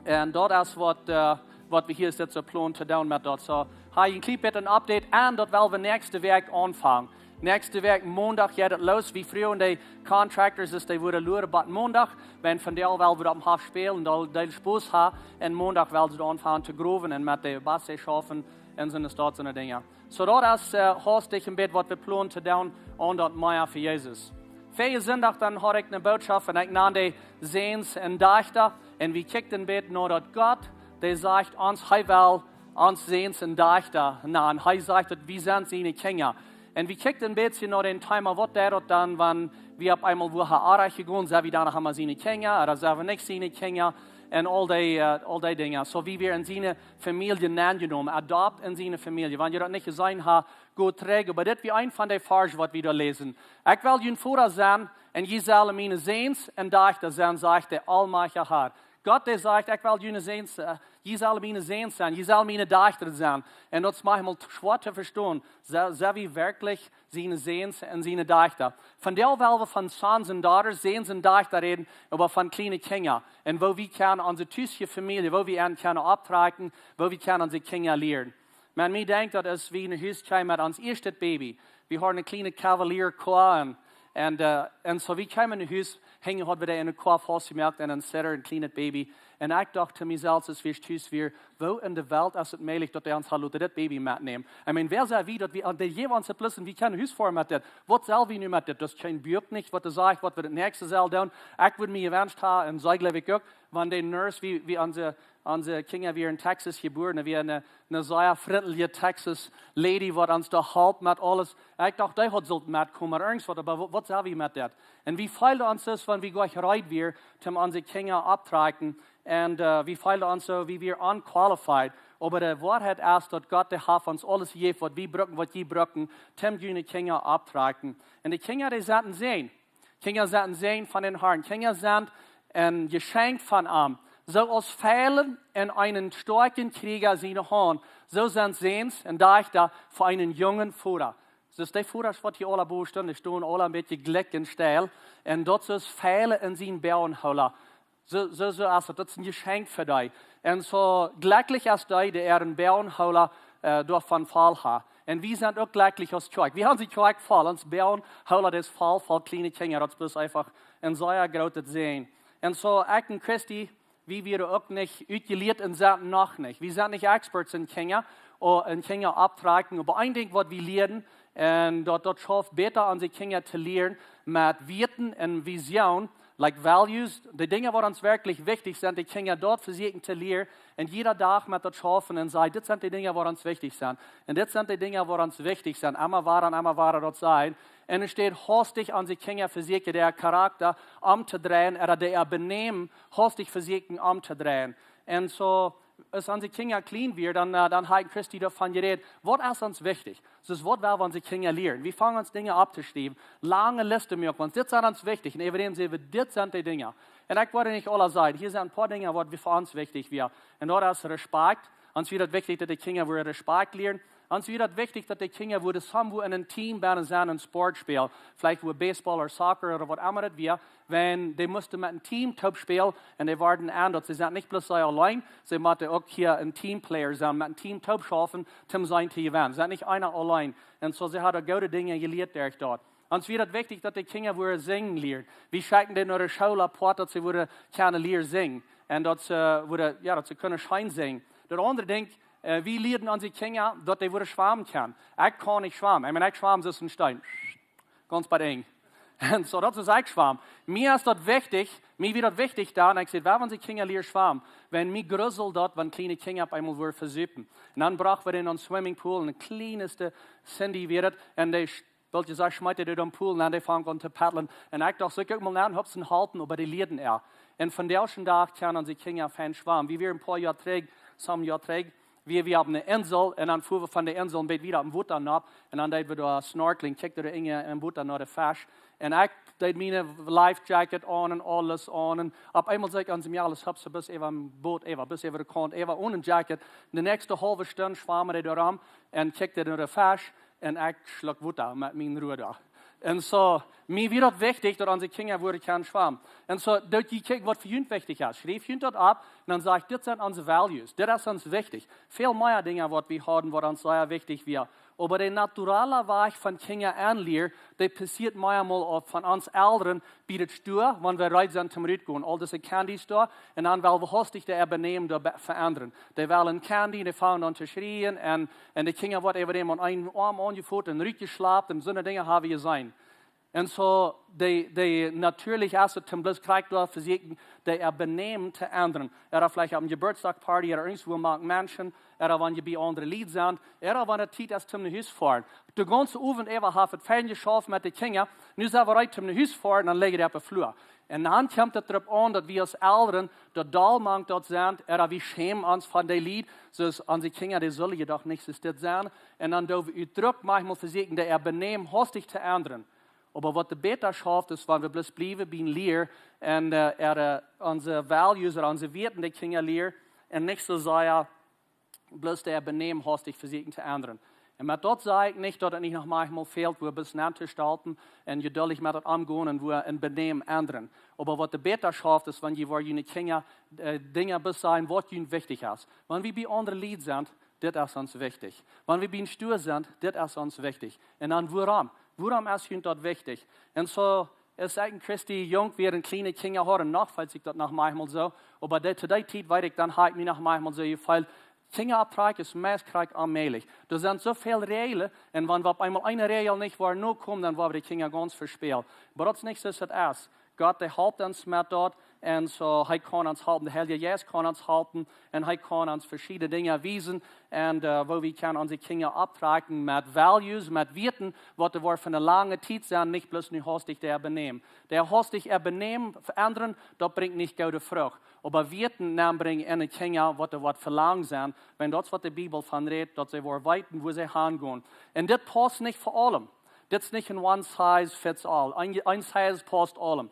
un daut es waut, äh, waut wie hia soo planen to doonen met daut. Soo, hab een kjlien bät een Update un daut well wie näakjste Wäakj aunfangen. Näakjste Wäakj Mondach jeit et loos. Wie fruagen de Contractors, daut dee woaren luaren bat Mondach. Wan vondoag well wie opp Hoff spälen, daut dee Spos haben. Un Mondach well wie aunfangen to growen un met de Basse schaufen un soone Stoot, soone Dinja. Soo daut es, äh, haustich een bät waut wie planen to doonen aun daut Mea fa Jesus. Väajen Sindach dan haud ekj eene Botschaft un ekj nand dee Säns un Dajchta. Un wie kjikjten een bät no daut Gott, dee sajcht ons, hee well ons Säns un Dajchta nanen. Hee sajcht, daut wie sent siene Kjinja. Un wie kjikjten een bät no dän Thema, waut deit daut dan, wan wie opp eemol wua haben orrajcht jegonen, sent wie dan noch emma siene Kjinja, ooda sent wie nich siene Kjinja, un aul dee, äh, aul dee Dinja. Soo aus wie en siene Famielje aunjenomen, adopt en siene Famielje. Wan jie daut nich jeseenen haben, go trigj. Oba dit wia een von de Varsch, waut wie doa läsen. Ekj well jun Voda sennen, un jie sellen miene Säns un Dajchta sennen, sajcht de aulmajchtja Herr. Gott, dee sajcht, ekj well june Säns, äh, jie sellen miene Säns sennen, jie sellen miene Dajchta sennen. Un daut es maunchmol schwoa to vestonen. Sent, sent wie werkjlich siene Säns un siene Dajchta? Vondoag well wie von sons and daughters, Säns un Dajchta räden, oba von kjliene Kjinja. Un woo wie kjennen onse tusje Famielje, woo wie an kjennen opptrakjen, woo wie kjennen onse Kjinja lieren. Maun, mie denkjt daut, aus wie no Hus kjeemen met ons ieeschtet Baby. Wie hauden een kjlienet Cavalier Koa un, un, äh, un soo wie kjeemen no Hus, hinjen haud wie dee en de Koa faustjemoakt un een Sitter, een kjlienet Baby. Un ekj docht to mie selfst, aus wie tus wieren, woo en de Welt es et mäajlich, daut dee ons haud loten dit Baby metnämen? Ekj meen, wäa sent wie, daut wie, äh, dee jäwen ons et bloos un wie kjennen no Hus foaren met dit? Waut sell wie nu met dit? Daut es kjeen Buak nich, waut doa sajcht, waut wie daut näakjste sellen doonen. Ekj wudd mie jewenscht haben, un see jleew ekj uk, wan de Nurse, wie, wie onse, onse Kjinja wieren en Texas jebuaren, wia eene, eene sea frintliche Texas Lady, waut ons doa holp met aules. Ekj docht, dee haud sullt metkomen, oba irjentwaut, oba wa-, waut sell wie met dit? Un wie feelden ons soo, wan wie goanich reed wieren, om onse Kjinja opptotrakjen. Un, äh, wie feelden ons soo, wie wieren unqualified. Oba de Woarheit es, daut Gott, dee haft ons aules jejäft, waut wie brucken, waut jie brucken, om june Kjinja opptotrakjen. Un de Kjinja, dee sent een Säajen. Kjinja sent een Säajen von dän Herrn. Kjinja sent een Jeschenkj von am. Soo aus Fiele en eenen stoakjen Kjrieja siene Haunt, soo sent Säns un Dajchta fa eenen jungen Voda. Dus dee Vodasch, waut hia aula bowen stonen, dee stonen aula een bät jlikj un steil. Un daut es väle en sien Boagenhoola. Soo, soo, soo es daut. Daut es een Jeschenkj fa die. Un soo jlekjlich es dee, dee äaren Boagenhoola, äh, doavon voll haft. Un wie sent uk jlekjlich aus Kjoakj. Wie haben onse Kjoakj voll. Ons Boagenhoola es voll, voll kjliene Kjinja. Daut es bloos eefach een sea grootet Säajen. Un soo, ekj un Christy, wie wieren uk nich utjelieet un sent noch nich. Wie sent nich experts en Kjinja, ooda en Kjinja opptrakjen. Oba een Dinkj, waut wie lieeden, un daut, daut schauft bäta, onse Kjinja to lieren met Wieeten un Visioon, like values, dee Dinja, waut ons werkjlich wichtich sent, dee Kjinja daut vesieekjen to lieren. Un jieda Dach met daut schaufen un sajen: "Dit sent dee Dinja, waut ons wichtich sent. Un dit sent dee Dinja, waut ons wichtich sent." Emma wada un emma wada daut sajen. Un enne Städ haustich onse Kjinja vesieekjen, äa Charakta omtodreien, ooda äa Benämen haustich vesieekjen omtodreien. Un soo, aus onse Kjinja kjlien wieren, dan, äh, dan haud Christy doavon jerät: "Waut es ons wichtich?" Soo, waut well wie onse Kjinja lieren? Wie fungen aun Dinja opptoschriewen. Lange Listen moaken, wiels dit sent ons wichtich. Un äwa däm säd wie: "Dit sent dee Dinja." Un ekj woa nich aula sajen. Hia sent een poa Dinja, waut wie fa ons wichtich wieren. Un daut es Respakjt. Ons wia daut wichtich, daut dee Kjinja wudden Respakjt lieren. Ons wia daut wichtich, daut dee Kjinja wudden soo wudden en een Team bennen sennen, een Sport spälen. Veleicht wudden Baseball ooda Soccer ooda waut emma daut wia. Wan dee musten met een Team toop spälen un dee wieren en daut, see sent nich bloos see auleen, see motten uk hia een Teamplayer sennen, met een Team toop schaufen, toom sennen to jewennen. See sent nich eena auleen. Un soo, see hauden goode Dinja jelieet derch daut. Ons wia daut wichtich, daut dee Kjinja wudden sinjen lieren. Wie schekjten dee no de School opp, daut see wudden kjennen lieren sinjen. Un daut see wudden, jo, daut see kunnen scheen sinjen. Daut aundre Dinkj, äh, wie lieeden onse Kjinja, daut dee wudden schwamen kjennen. Ekj kaun nich schwamen. Ekj meen, ekj schwam soo aus een Steen. Gaunz bie de Enj. Un soo, daut es, ekj schwam. Mie es daut wichtich, mie wia daut wichtich dan, ekj säd: "Wie wellen onse Kjinja lieren schwamen." Wan mie gruseld daut, wan kjliene Kjinja opp eemol wudden vesupen. Un dan brochten wie dee en een Swimmingpool, een kjlienste Cindy wia daut, un dee sch-, wiels jie sajen, schmeet dee doa em Pool, un dee fungen aun to paddlen. Un ekj docht, sull ekj uk mol nenn hupsen halpen, oba dee lieeden äa. Un vondoag dän Dach kjennen onse Kjinja fein schwamen. Wie wieren een poa Joa trigj, some Joa trigj, wieren wie opp eene Insel, un dan fuaren wie von de Insel een bät wieda opp daut Wota nopp, un dan deeden wie doa snorkeling, kjikjten wie doa en, en daut Wota no de Fesch. Un ekj deed miene life jacket aun un aules aun, un opp eemol sach ekj aun mie aules hupsen, bat äwa daut Boot äwa, bat äwa de Kaunt äwa, one jacket. De näakjste haulwe Stund schwam ekj doa rom un kjikjt no de Fesch, un ekj schluck Wota met mien Ruda. Un soo, mie wia daut wichtich, daut onse Kjinja wudden kjennen schwamen. Un soo, daut jie kjikjen, waut fa junt wichtich es. Schriew junt daut opp, un dan sajcht: "Dit sent onse values. Dit es ons wichtich." Väl mea Dinja, waut wie hauden, waut ons sea wichtich wia. Oba de naturale Wajch von Kjinja aunlieren, dee passieet meamol uk von ons Elren bie de Stua, wan wie reed sent toom rutgonen. Aul dise Candy Store, un dan well wie haustich äa Benämen doa be-, veendren. Dee wellen Candy, dee fungen aun to schrieen, un, un de Kjinja woaren äwa däm aun eenen Oarm aunjefoten un rutjeschlapt, un soone Dinja hab wie jeseenen. Un soo, dee, dee natieelich es daut, toom bloos krakjt doa vesieekjen, dee äa Benämen to endren. Ooda veleicht opp eene Jeburtsdachparty, ooda irjentwua mank Menschen, ooda wan jie bie aundre Lied sent, ooda wan et Tiet es toom no Hus foaren. De gaunze Owent äwa haft et fein jeschauft met de Kjinja, nu sent wie reed toom no Hus foaren, dan lije dee opp de Flua. Un dan kjemt et doaropp aun, daut wie aus Elren doa doll mank daut sent, ooda wie schämen ons von dee Lied, soo aus onse Kjinja, dee sullen je doch nich soo dit sennen. Un dan doo wie uk maunchmol vesieekjen, dee äa Benämen haustich to endren. Oba waut de bäta schauft, es, wan wie bloos bliewen bie de Lia un, äh, äare, onse values ooda onse Wieet de Kjinja lieren un nich soo sea bloos äa Benämen haustich vesieekjen to endren. Un met daut saj ekj nich, daut et nich noch maunchmol fält, wua bloos nenn to stalpen un jeduldich met daut omgonen un wua een Benämen endren. Oba waut de bäta schauft, es, wan jie woaren june Kjinja, äh, Dinja besajen, waut junt wichtich es. Wan wie bie aundre Lied sent, dit es ons wichtich. Wan wie bie een Stua sent, dit es ons wichtich. Un dan wuarom? Wuarom es junt daut wichtich? Un soo, aus ekj un Christy junk wieren, kjliene Kjinja hauden, noch feelt sikj daut noch maunchmol soo. Oba dee, to dee Tiet, weet ekj, dan haud ekj mie noch maunchmol soo jefeelt, Kjinja opptrakjen es meist krakjt onmäajlich. Doa sent soo väl Räajlen, un wan wie opp eemol eene Räajel nich woaren nokomen, dan woaren wie de Kjinja gaunz vespälen. Oba daut es nich soo aus et es. Gott, dee halpt ons met daut, un soo, hee kaun ons halpen, de Heilje Jeist kaun ons halpen, un hee kaun ons veschiedne Dinja wiesen, un, äh, woo wie kjennen onse Kjinja opptrakjen met values, met Wieet, waut doa woat fa eene lange Tiet sennen, nich bloos nu haustich äa Benämen. Dee haustich äa Benämen veendren, daut brinjt nich goode Frucht. Oba Wieet nenbrinjen en de Kjinja, waut doa woat fa lang sennen, wiels daut es, waut de Bibel von rät, daut see woaren weeten, wua see hangonen. Un dit pausst nich fa aulem. Dit es nich een one size fits all. Een, een size pausst aulem.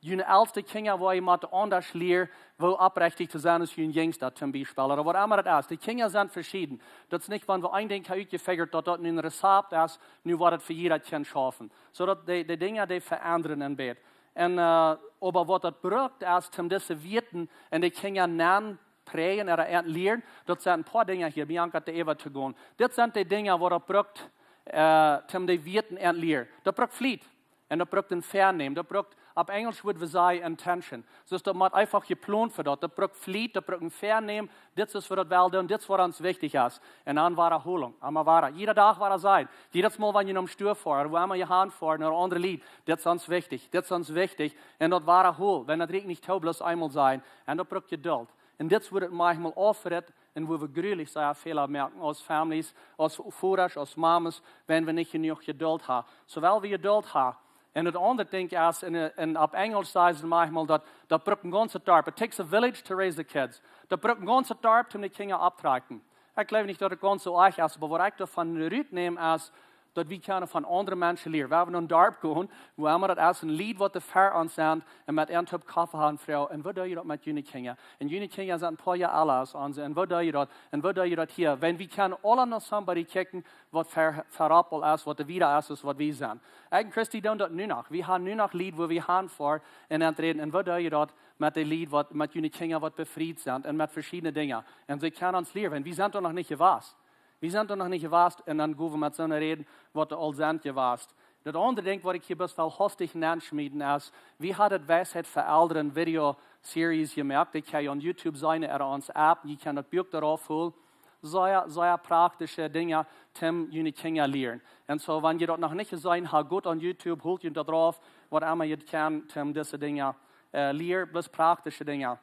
June elste Kjinja woa jie motten aundasch lieren, woo oprechtich to sennen aus june jinjste, toom Biespel. Ooda waut emma daut es. De Kjinja sent veschieden. Daut es nich, wan wie een Dinkj haben utjefigurt, daut daut nu een Rezept es, nu woat et fa jieda Kjint schaufen. Soo daut de, de Dinja, dee veendren een bät. Un, äh, oba waut daut brukt es, toom dise Wieeten en de Kjinja nenn präajen, ooda ent lieren, daut sent een poa Dinja hia, Bianca, dee äwa to gonen. Dit sent de Dinja, waut daut brukt, äh, toom de Wieeten ent lieren. Daut brukt Fliet. Un daut brukt een Väanämen. Daut brukt, opp Enjelsch wudd wie sajen, intention. Soo daut mott eefach jeplont fa daut. Daut brukt Fliet, daut brukt een Väanämen. Dit es, waut daut well doonen, dit es, waut ons wichtich es. Un dan Wadaholunk, emma wada. Jieda Dach wada sajen. Jiedet Mol, wan jie nom Stua foaren, wua emma jie han foaren, ooda aundre Lied. Dit es ons wichtich, dit es ons wichtich. Un daut wadahol, wan daut rieekjt nich too, bloos eemol sajen. Un daut brukt Jedult. Un dit es, wua et maunchmol aufritt un wua wie grulich sea Fäla moaken aus Families, aus Vodasch, aus Mames, wan wie nich jenuach Jedult haben. Soo well wie Jedult haben. Un daut aundre Dinkj es, en, en opp Enjelsch sajen see maunchmol daut, daut brukt een gaunzet Darp. It takes a village to raise the kids. Daut brukt een gaunzet Darp, om de Kjinja opptotrakjen. Ekj jleew nich, daut et gaunz soo oajch es, oba waut ekj doavon rutnäm es, daut wie kjennen von aundre Menschen lieren. Wie haben een Darp jegonen, wua emma daut es, een Lied, waut dee ver ons sent, un met an toop Koffe haben, Fru, un woo doo jie daut met june Kjinja? Un june Kjinja sent een poa Joa ella aus onse, un woo doo jie daut? Un woo doo jie daut hia? Wan wie kjennen aula no somebody kjikjen, waut ver, verroppelt es, waut doa wieda es, aus waut wie sent. Ekj un Christy doonen daut nu noch. Wie haben nu noch Lied, wua wie han foaren un aun räden. Un woo doo jie daut met de Lied, waut, met june Kjinja, waut befriet sent, un met veschiedne Dinja? Un see kjennen ons lieren, wan wie sent doa noch nich jewast. Wie sent doa noch nich jewast, un dan go wie met soone räden, waut doa aul sent jewast. Daut aundre Dinkj, waut ekj hia bloos well hastich nenschmieten es, wie haben Weisheit fa Elren Video Series jemoakt. Dee kjenn jie opp YouTube seenen, ooda onse App, jie kjennen daut Buak doarauf holen. Sea, sea praktische Dinja, toom june Kjinja lieren. Un soo, wan jie daut noch nich jeseenen haben, got opp YouTube, holt junt daut rauf, waut emma jie kjennen, toom dise Dinja, äh, lieren, bloos praktische Dinja.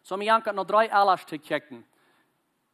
Soo, wie haben nu dree Elren to kjikjen.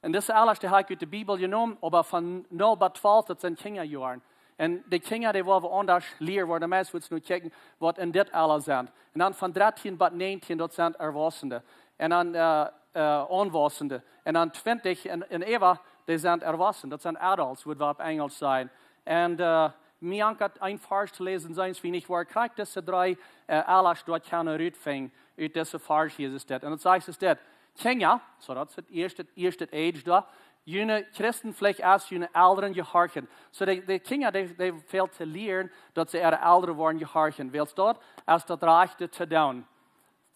Un dise Elren, dee hab ekj ut de Bibel jenomen, oba von null bat twalf, daut sent Kjinjajoaren. Un de Kjinja, dee woa wie aundasch lieren, woa wie meist nu kjikjen, waut en dit Ella sent. Un dan von dartieen bat näajentieen, daut sent Erwachsene. Un dan, äh, äh, Aunwachsende. Un dan twintich un, un äwa, dee sent Erwachsene. Daut sent Adults, wudd wie opp Enjelsch sajen. Un, äh, mie ankjat een Varsch to läsen, seenen wie nich, wua krakjt dise dree, äh, Elren doa kjennen rutfinjen, ut dise Varsch hia es dit. Un daut sajcht es dit. Kjinja, soo daut es daut ieeschte, ieeschte Age doa. June Christenpflicht es, june Elren jehorchen. Soo de, de Kjinja, dee, dee fält to lieren, daut see äare Elren woaren jehorchen. Wiels daut es daut Rajchte to doonen.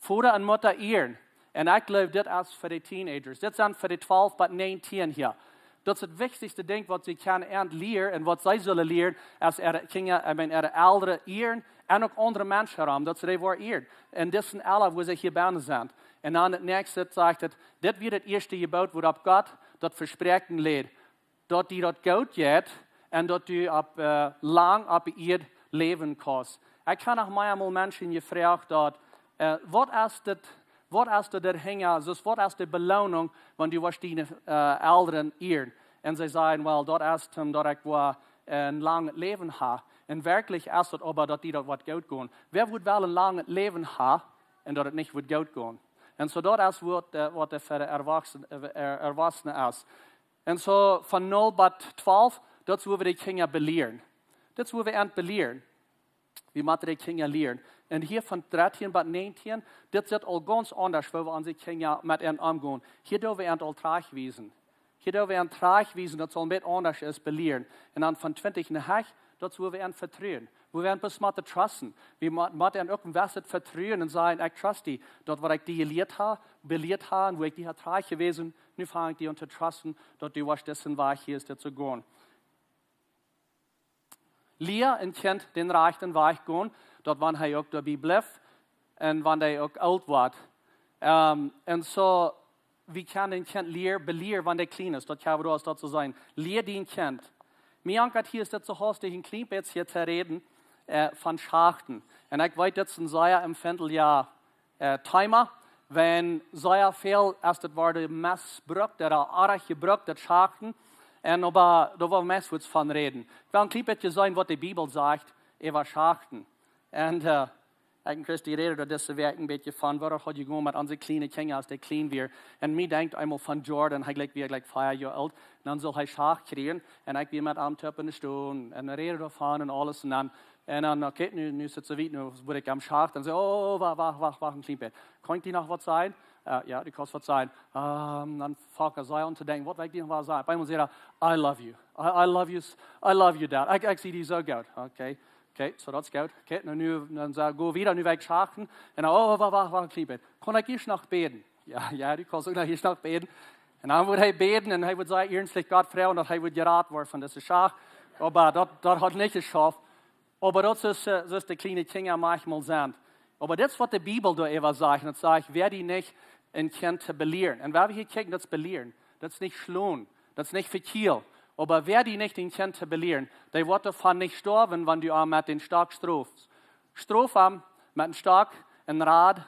Voda un Mutta ieren. Un ekj jleew, dit es fa de Teenagers. Dit sent fa de twalf bat näajentieen hia. Daut es daut wichtichste Dinkj, waut see kjennen aun lieren un waut see sellen lieren, es äare Kjinja, ekj meen, äare Elren ieren un uk aundre Menschen rom, daut see dee woaren ieren. Un dit sent aule, wua see hia bennen sent. Un dan daut näakjste sajcht et, dit wia daut ieeschte Jeboot, wua opp Gott daut Vespräakjen läd, daut die daut goot jeit un daut du opp, äh, lang opp de Ieed läwen kaust. Ekj hab noch meamol Menschen jefroacht daut, äh, waut es dit, waut es dit doahinja, soo waut es de Beloonunk, wan du woascht diene, äh, Elren ieren? Un see sajen, well, daut es, om daut ekj woa een langet Läwen haben. Un werkjlich es daut oba, daut die daut woat goot gonen. Wäa wudd well een langet Läwen haben un daut et nich wudd goot gonen? Un soo daut es waut, äh, waut fa de Erwachsene, äh, Erwachsene es. Un soo von null bat twalf, daut es wua wie de Kjinja belieren. Daut es wua wie an belieren. Wie motten de Kjinja lieren. Un hia von dartieen bat näajentieen, dit sitt aul gaunz aundasch, woo wie onse Kjinja met an omgonen. Hia doo wie an aul trajchtwiesen. Hia doo wie an trajchtwiesen, daut et een bät aundasch es belieren. Un dan von twintich un hia, daut es wua wie an vetruen. Wua wie an bloos motten trusten. Wie mo-, motten an uk een bät vetruen un sajen, ekj trust die, daut waut ekj die jelieet hab, belieet hab, un wua ekj die hab trajchtjewiesen, nu fang ekj die aun to trusten, daut du woascht disen Wajch hia es, dit to gonen. Lia een Kjint dän rajchten Wajch gonen, daut wan hee uk doabie blift un wan hee uk oolt woat. Ähm, un soo, wie kjennen een Kjint lieren, belieren, wan dee kjlien es. Daut kjenn wie aus daut soo sajen. Lia dien Kjint. Mie ankjat hia es dit soo hastich een kjlien bät hia to räden, äh, von Schachten. Un ekj weet, dit es een sea empfindlijet, äh, Thema. Wan sea väl es daut woat mesbrukt, ooda oajch jebrukt, daut Schachten. Un oba, doa woa wie meist waut von räden. Ekj well een kjlien bät sajen, waut de Bibel sajcht äwa Schachten. Un, äh, ekj un Christy räden doa dise Wäakj een bät von, woo daut haud jegonen met onse kjliene Kjinja, aus dee kjlien wieren. Un mie denkjt eemol von Jordan, hee jlikj, wia jlikj fief Joa oolt. Un dan sull hee Schacht kjrieen. Un ekj wia met am toop enne Stow. Un räden doavon un aules. Un dan, Un dan, okay, nu, nu es et soo wiet, nu woa ekj am schachten. Dan saj ekj: "Oh, wacht, wacht, wacht, wacht een kjlien bät. Kaun ekj die noch waut sajen?" "Äh, jo, du kaust waut sajen." Ähm, dan fang ekj aun to denkjen: "Waut well ekj die noch waut sajen?" Opp eemol sajcht hee: "I love you. I, I love you, s-, I love you, Dad. Ekj, ekj see die soo goot." Okay, okay, soo daut es goot. Okay, nu, nu, dan saj ekj: "Go wieda, nu well ekj schachten." Un dan: "Oh, wacht, wacht, wacht een kjlien bät. Kaun ekj hia noch bäden?" "Jo, jo, du kaust uk noch hia noch bäden." Un dan wudd hee bäden un hee wudd sea iernstlich Gott froagen, daut hee wudd jerat woaren von dise Schacht. Oba daut, daut haud nich jeschauft. Oba daut es, äh, soo aus de kjliene Kjinja maunchmol sent. Oba dit es waut de Bibel doaräwa sajcht. Un daut sajcht: "Wäa die nich een Kjint to belieren." Un wan wie hia kjikjen, daut es belieren. Daut es nich schlonen. Daut es nich vekjielen. Oba wäa die nich een Kjint to belieren, dee woat doavon nich stoawen, wan du am met dän Stock strofst. Strof am met een Stock, een Rad,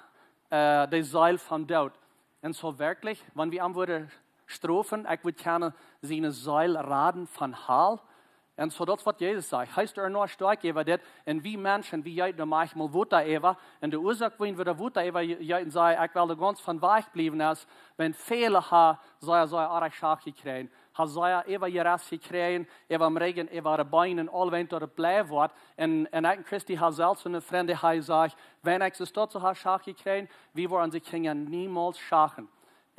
äh, de Seel vom Doot. Un soo werkjlich, wan wie am wudden strofen, ekj wudd kjennen siene Seel raden von Hal. Un soo, daut es waut Jesus sajcht. Hee es doa noch stoakj äwa dit. Un wie Menschen, wie jeeten doa maunchmol Wota äwa. Un de Uasoak, wuarom wie doa Wota äwa je-, jeeten, saj ekj, ekj well doa gaunz von wajch bliewen, es, wan väle ha, saj, saj, oajch Schacht jekjräajen. Ha sea äwajeräst jekjräajen, äwa dän Rigjen, äwa de Been, aul wan daut bleich woat. Un, un ekj un Christy ha selfst een Frint, dee haft jesajcht: "Wan ekj soo daut soo ha Schacht jekjräajen, wie woaren onse Kjinja niemols schachten."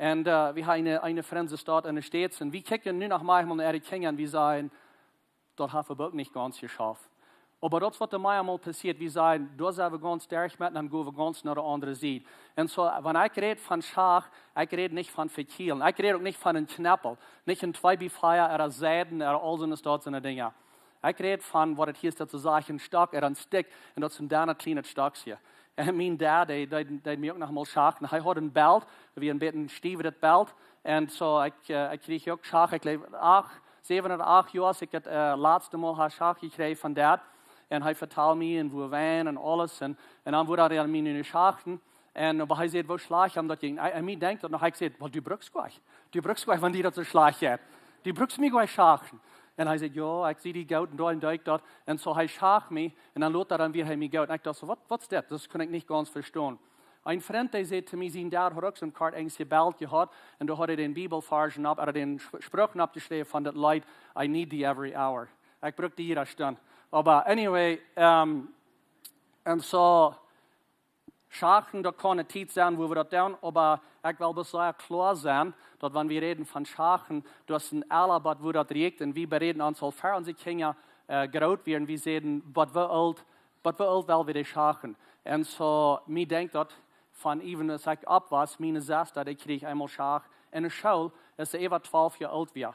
Un, äh, wie haben een, een Frint soo doa en de States. Un wie kjikjen nu noch maunchmol no äare Kjinja un wie sajen: "Daut haft uk nich gaunz jeschauft." Oba daut es waut doa maunchmol passieet. Wie sajen: "Doa sent wie gaunz derch met, dan go wie gaunz no de aundre Sied." Un soo, wan ekj räd von Schacht, ekj räd nich von vekjielen. Ekj räd uk nich von een Kjnepel. Nich een Twee bie Vea, ooda Seiden, ooda aul soone Stoot, soone Dinja. Ekj räd von waut et hia es, daut see sajen een Stock ooda een Stick, un daut es een doonet kjlienet Stockje. Un mien Dad, dee, dee, dee mie uk noch mol Schacht. Un hee haud een Belt, wia een bät een stievet Belt. Un soo, ekj, äh, ekj kjrieech uk Schacht, ekj jleew acht, säwen ooda acht Joa, aus ekj daut, äh, latste Mol ha Schacht jekjräajen von Dad. Un hee vetald mie un woo wien un aules. Un, un dan wudd hee aun mie nu schachten. Un, oba hee säd, woo schlajcht am daut jinkj. Un, un mie denkjt daut noch, ekj säd: "Well, du brukst nich. Du brukst nich, wan die daut soo schlajcht jeit. Du brukst mie nich schachten." Un hee säd: "Jo, ekj see die goot un doa un deed ekj daut." Un soo, hee schacht mie. Un dan lota dan wia hee mie goot. Un ekj docht soo: "Waut, waut es dit?" Daut kunn ekj nich gaunz vestonen. Een Frint, dee säd to mie, sien Dad haud uk soon kort enjlich Belt jehaut. Un doa haud hee dän Bibelvarsch opp, ooda dän Spr-, Spruch oppjeschräwen von daut Leet: "I need thee every hour." Ekj bruk die jieda Stund. Oba anyway, ähm, un soo, Schachten, daut kaun eene Tiet sennen, wua wie daut doonen, oba ekj well bloos sea kloa sennen, daut wan wie räden von Schachten, daut es een Ella, waut wua daut rieekjt, un wie beräden ons aul ver onse Kjinja, äh, groot wieren, wie säden, waut wie oolt, waut wie oolt well wie dee schachten. Un soo, mie denkjt daut von even aus ekj opp wia, miene Sesta, dee kjrieech eemol Schacht. En de School, aus see äwa twalf Joa oolt wia.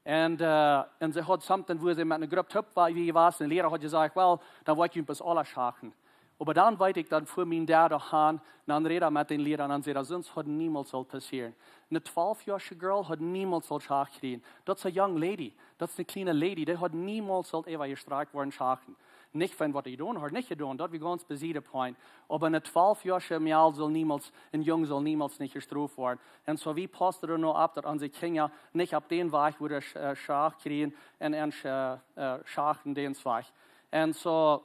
Un, äh, un see haud something, wua see met eene Grupp toop wia, wia jewast. Un de Liera haud jesajcht: "Well, dan woa ekj junt bloos aula schachten." Oba dan weet ekj, dan fua mien Dad doa han, dan räd hee met dän Liera, un dan säd hee: "Soo haud niemols sullt passieren. Eene twalfjoasche Girl haud niemols sullt Schacht kjrieen. Daut es eene young lady, daut es eene kjliene lady, dee haud niemols sullt äwa jestrakjt woaren schachten." Nich von waut hee jedonen haud, nich jedonen, daut wia gaunz beside de point. Oba een twalfjoascha Mejal sull niemols, een Jung sull niemols nich jestroft woaren. Un soo, wie pausten doa nu opp, daut onse Kjinja nich opp dän Wajch wudden sch-, äh, Schacht kjrieen un, un sch-, äh, schachten dän Wajch. Un soo,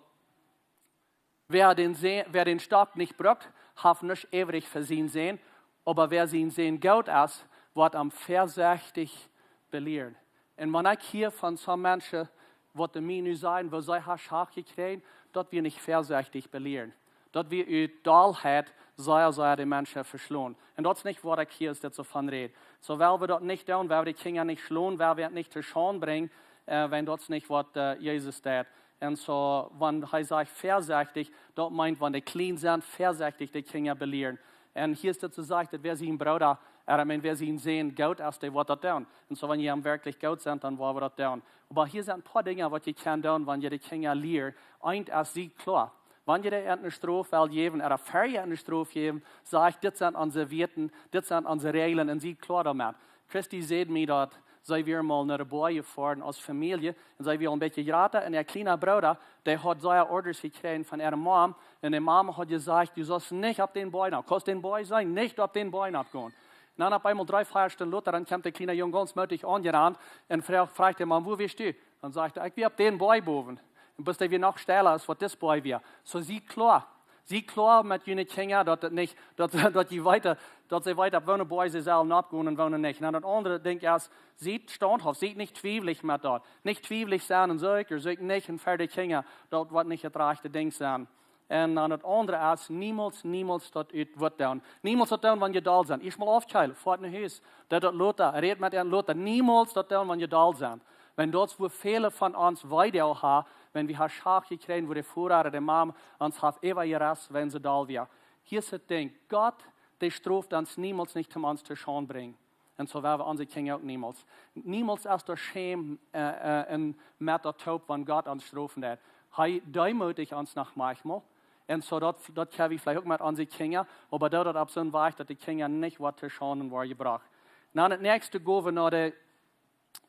wäa dän Sä-, wäa dän Stock nich brukt, haft nuscht äwrich fa sienen Sän, oba wäa sienen Sän goot es, woat am väasechtich belieren. Un wan ekj hia von soone Menschen, waut dee mie nu sajen, woo see haben Schacht jekjräajen, daut wie nich väasechtich belieren. Daut wie ut Dollheit sea, sea de Menschen veschlonen. Un daut es nich waut ekj hia es, dit soo von räd. Soo, well wie daut nich doonen, well wie de Kjinja nich schlonen, well wie an nich to Schaund brinjen, äh, wan daut es nich waut, äh, Jesus deed. Un soo, wan hee sajcht väasechtich, daut meent, wan dee kjlien sent, väasechtich de Kjinja belieren. Un hia es daut soo jesajcht, daut wäa sien Brooda, äh, ekj meen, wäa sienen Sän goot es, dee woat daut doonen. Un soo, wan jie am werkjlich goot sent, dan woa wie daut doonen. Oba hia sent een poa Dinja, waut jie kjennen doonen, wan jie de Kjinja lieren. Eent es, sie kloa. Wan jie an eene Strof well jäwen, ooda ver jie an eene Strof jäwen, sajcht: "Dit sent onse Weeten, dit sent onse Räajlen", un sie kloa doamet. Christy säd mie, daut see wia mol no de Boaj jefoaren aus Famielje, un see wia een bät jrata, un äa kjliena Brooda, dee haud sea Orders jekjräajen von äare Mom, un de Mom haud jesajcht: "Du saust nich opp dän Boaj nopp, kaust dän Boaj seenen, nich opp dän Boaj nopp gonen." Un dan opp eemol dree, vea Stunden lota, dan kjemt de kjliena Jung gaunz mootich aunjerant un froagt, froagt de Mom: "Wua wieescht du?" Dan sajcht hee: "Ekj wia opp dän Boaj bowen." Un bloos dee wia noch steila aus waut dis Boaj wia. Soo, sie kloa. Sie kloa met june Kjinja, daut et nich, daut, daut jie weeten, daut see weeten, opp woone Boaj see sellen oppgonen un woone nich. Un daut aundre Dinkj es, siet staunthauft, siet nich twiewlich met daut. Nich twiewlich sennen un secha, secha nich un fa de Kjinja, daut woat nich daut rajchte Dinkj sennen. Un dan daut aundre es, niemols, niemols daut ut waut doonen. Niemols daut doonen, wan jie doll sent. Ieescht mol aufkjeelen, foat no Hus. Daut daut lota, rät met an lota. Niemols daut doonen, wan jie doll sent. Wan daut es, woo väle von ons Weedoag haben, wan wie haben Schach jekjräajen, woo de Voda, de Mama ons haft äwajerest, wan see doll wieren. Hia es daut Dinkj, Gott, dee stroft ons niemols nich, om ons to Schaund brinjen. Un soo woaren wie onse Kjinja uk niemols. Niemols es daut Schämen, äh, äh, un met daut toop, wan Gott ons strofen deit. Hee deemootijcht ons noch maunchmol. Un soo daut, daut kjenn wie veleicht uk met onse Kjinja, oba daut daut opp soon Wajch, daut de Kjinja nich woat to Schaund woaren jebrocht. Na, daut näakjste go wie no de,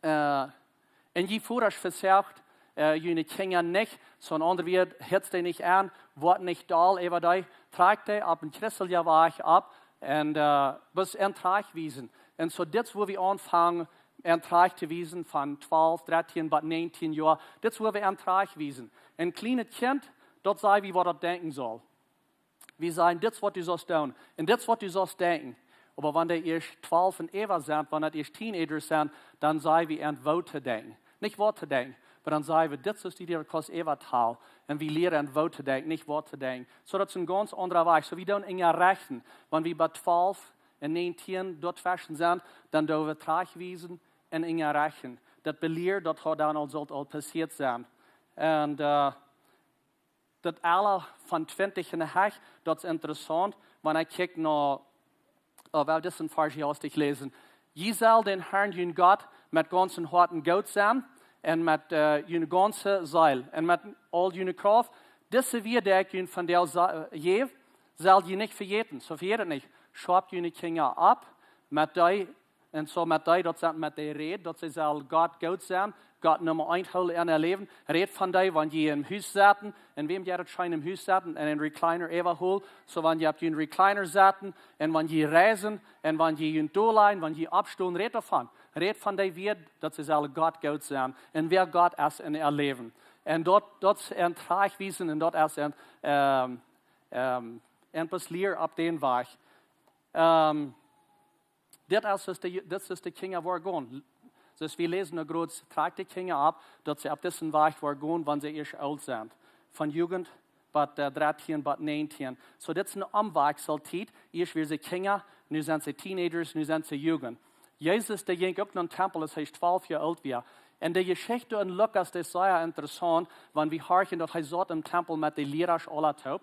äh, un jie Vodasch, vesoacht, äh, june Kjinja nich, soo een aundret Wuat, hitzt dee nich aun, woat nich doll äwa dee, trakjt dee opp een christeljen Wajch opp un, äh, bloos an trajcht wiesen. Un soo dit es, woo wie aunfangen, an trajcht to wiesen von twalf, dartieen bat näajentieen Joa. Dit es, woo wie an trajcht wiesen. Een kjlienet Kjint, daut saj wie, waut daut denkjen saul. Wie sajen, dit es, waut du saust doonen. Un dit es, waut du saust denkjen. Oba wan dee ieescht twalf un äwa sent, wan dee ieescht Teenagers sent, dan saj wie an, waut to denkjen. Nich waut to denkjen, oba dan saj wie, dit es, waut die daut kaust äwa talen. Un wie lieren an, waut to denkjen, nich waut to denkjen. Soo daut es een gaunz aundra Wajch. Soo wie doonen Dinja rechten. Wan wie bie twalf un näajentieen doatweschen sent, dan doo wie trajcht wiesen un Dinja rechten. Daut belieren, daut haft dan aul, saul aul passieet sennen. Un, äh, daut aula von twintich un hia, daut es interessaunt, wan ekj kjikj no, äh, well, dit es een Varsch hia, aus ekj läs. Jie sellen dän Herrn, jun Gott, met gaunzem Hoat goot sennen un met, äh, june gaunze Seel un met aul june Krauft. Dise Wieed, dee ekj junt vondoag sa-, äh, jäw, sell jie nich vejäten. Soo vejät et nich. Schaupt june Kjinja opp met dee, un soo met dee, daut sent met dee räd, daut see sellen Gott goot sennen, Gott Numma eent hoolen en äa Läwen. Räd von dee, wan jie em Hus setten, un wäm jeit et scheen em Hus setten, un een Recliner äwahoolen, soo wan jie opp jun Recliner setten, un wan jie reisen, un wan jie junt dol lajen, wan jie oppstonen, räd doavon. Räd von dee Wieed, daut see sellen Gott goot sennen, un wäa Gott es en äa Läwen. Un daut, daut es an trajcht wiesen, un daut es an, ähm, ähm, an bloos lieren opp dän Wajch. Ähm, dit es, waut de, dit es, waut de Kjinja woaren gonen. Soo wie läsen, een groot, trakjt de Kjinja opp, daut see opp disen Wajch woaren gonen, wan see ieescht oolt sent. Von Jugend bat, äh, dartieen bat näajentieen. Soo dit es eene Omwakjeltiet. Ieescht wieren see Kjinja, nu sent see Teenagers, nu sent see Jugend. Jesus, dee jinkj uk nom Tempel, aus hee twalf Joa oolt wia. Un de Jeschicht en Lukas, dee es sea interessaunt, wan wie horchen, daut hee saut em Tempel met de Liera aula toop.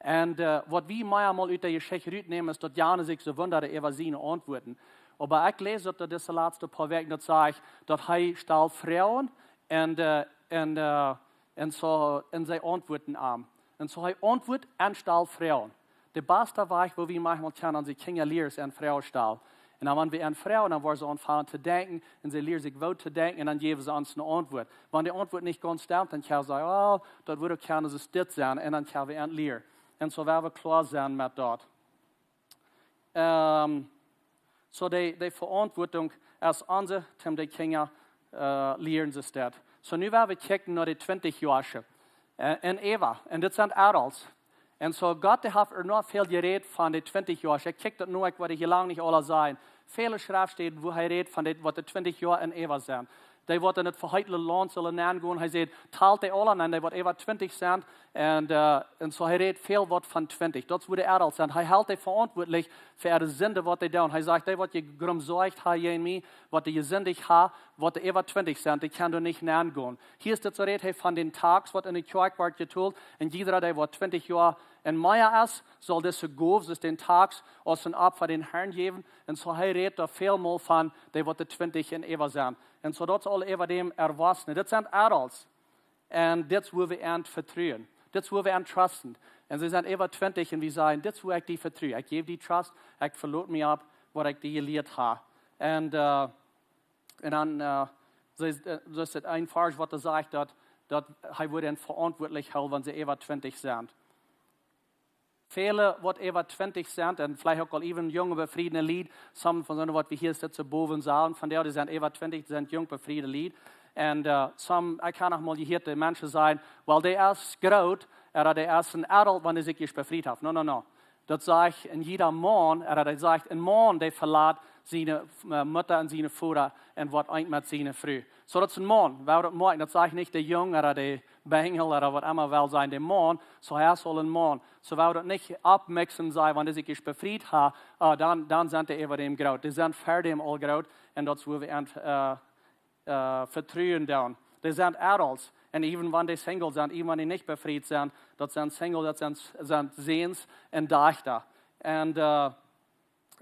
Un, äh, waut wie mea mol ut de Jeschicht rutnämen, es, daut Johanes sikj soo wundad äwa siene Auntwuaten. Oba ekj läs daut, daut dise latste poa Wäakjen, daut sajcht, daut hee stald Froagen un, äh, un, äh, un soo, un see auntwuaden am. Un soo hee auntwuat un stald Froagen. De baste Wajch, woo wie maunchmol kjennen onse Kjinja lieren, es an Froagen stalen. Un dan, wan wie an froagen, dan woaren see aunfangen to denkjen, un see lieren sikj waut to denkjen, un dan jäwen see ons eene Auntwuat. Wan de Auntwuat nich gaunz stemt, dan kjenn wie sajen, oh, daut wudd uk kjennen, daut es dit sennen, un dan kjenn wie an lieren. Un soo woa wie kloa sennen met daut. Ähm, soo de, de Veauntwuatunk es onse, om de Kjinja, äh, lieren, see steit. Soo nu woa wie kjikjen no de twintich Joasche, äh, un äwa. Un dit sent adults. Un soo Gott, dee haft ea noch väl jerät von de twintich Joasche. Ekj kjikj daut nu, ekj wudd hia lang nich aula sajen. Väle Schreftstäden, wua hee rät von de, waut de twintich Joa un äwa sent. Dee waut en daut veheetne Launt sellen nengonen. Hee sajcht, talt dee aula, un dee waut äwa twintich sent. Un, äh, un soo hee rät väl waut von twintich. Daut es, wua de adults sent. Hee helt dee veauntwuatlich fa äare Sind, waut dee doonen. Hee sajcht, dee waut jie jrumsajcht haben jäajen mie, waut dee jesindicht haben, waut dee äwa twintich sent, dee kjennen doa nich nengonen. Hia es daut, soo rät hee von dän Tax, waut en de Kjoakj woat jetolt. Un jieda, dee waut twintich Joa un mea es, saul dise Gow, dise dän Tax, aus een Opfa dän Herrn jäwen. Un soo hee rät doa väl mol von, dee waut de twintich un äwa sent. Un soo daut es aul äwa däm Erwachsene. Dit sent adults. Un dit es, wua wie an vetruen. Dit es, wua wie an trusten. Un see sent äwa twintich un wie sajen, dit es, wua ekj die vetrue. Ekj jäw die Trust, ekj veloot mie opp, waut ekj die jelieet hab. Un, äh, un dan, äh, soo es, äh, soo es daut een Varsch, waut doa sajcht, daut, daut hee wudd an veauntwuatlich hoolen, wan see äwa twintich sent. Väle, waut äwa twintich sent, un veleicht uk aul äwen junge befriede Lied, some von soone, waut wie hia sitten bowen sajen, von dee, dee sent äwa twintich, dee sent junk befriede Lied. Un, äh, some, ekj hab noch mol jehieet, de Menschen sajen, well, dee es groot, Ooda dee es een adult, wan dee sikj ieescht befriet haft. No, no, no. Daut sajcht een jieda Maun, ooda dee sajcht een Maun, dee velat siene, äh, Mutta un siene Voda un woat eent met siene Fru. Soo, daut es een Maun. Woo daut moakt, daut sajcht nich de Jung ooda de Benjel ooda waut emma well sennen, de Maun. Soo, hee es aul een Maun. Soo, woo daut nich oppmixen saj, wan dee sikj ieescht befriet haft, äh, dan, dan sent dee äwa däm groot. Dee sent ver däm aul groot un daut es wua wie an, äh, äh, vetruen doonen. Dee sent adults. Un even wan dee single sent, even wan dee nich befriet sent, daut sent single, daut sent, sent Säns un Dajchta. Un, äh,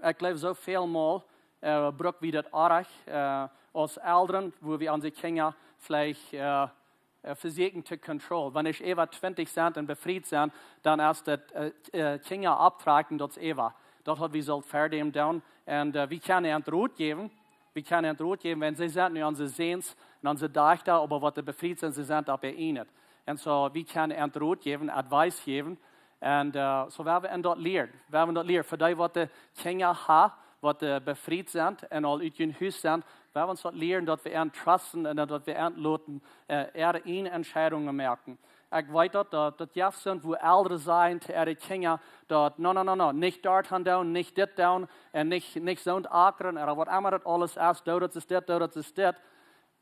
ekj jleew, soo väl mol, äh, bruck wie daut oajch, äh, aus Elren, wua wie onse Kjinja veleicht, äh, äh, vesieekjen to control. Wan dee äwa twintich sent un befriet sent, dan es daut, äh, äh, Kjinja opptrakjen, daut es äwa. Daut haud wie sult ver däm doonen. Un, äh, wie kjennen an Rot jäwen, wie kjennen an Rot jäwen, wan see sent nu onse Säns un onse Dajchta, oba waut dee befriet sent, see sent opp äa ieejnet. Un soo, wie kjennen an Rot jäwen, Advice jäwen. Un, äh, soo woa wie an daut lieren. Woa wie an daut lieren. Fa dee, waut dee Kjinja haben, waut dee befriet sent un aul ut äa Hus sent, woa wie ons daut lieren, daut wie an trusten un daut wie an loten, äh, äare ieejne Entscheidungen moaken. Ekj weet daut, daut, daut jeft sent, wua Elren sajen to äare Kjinja, daut, no, no, no, no, nich daut doonen, nich dit doonen, un nich, nich soont akren, ooda waut emma daut aules es, doo daut es dit, doo daut es dit.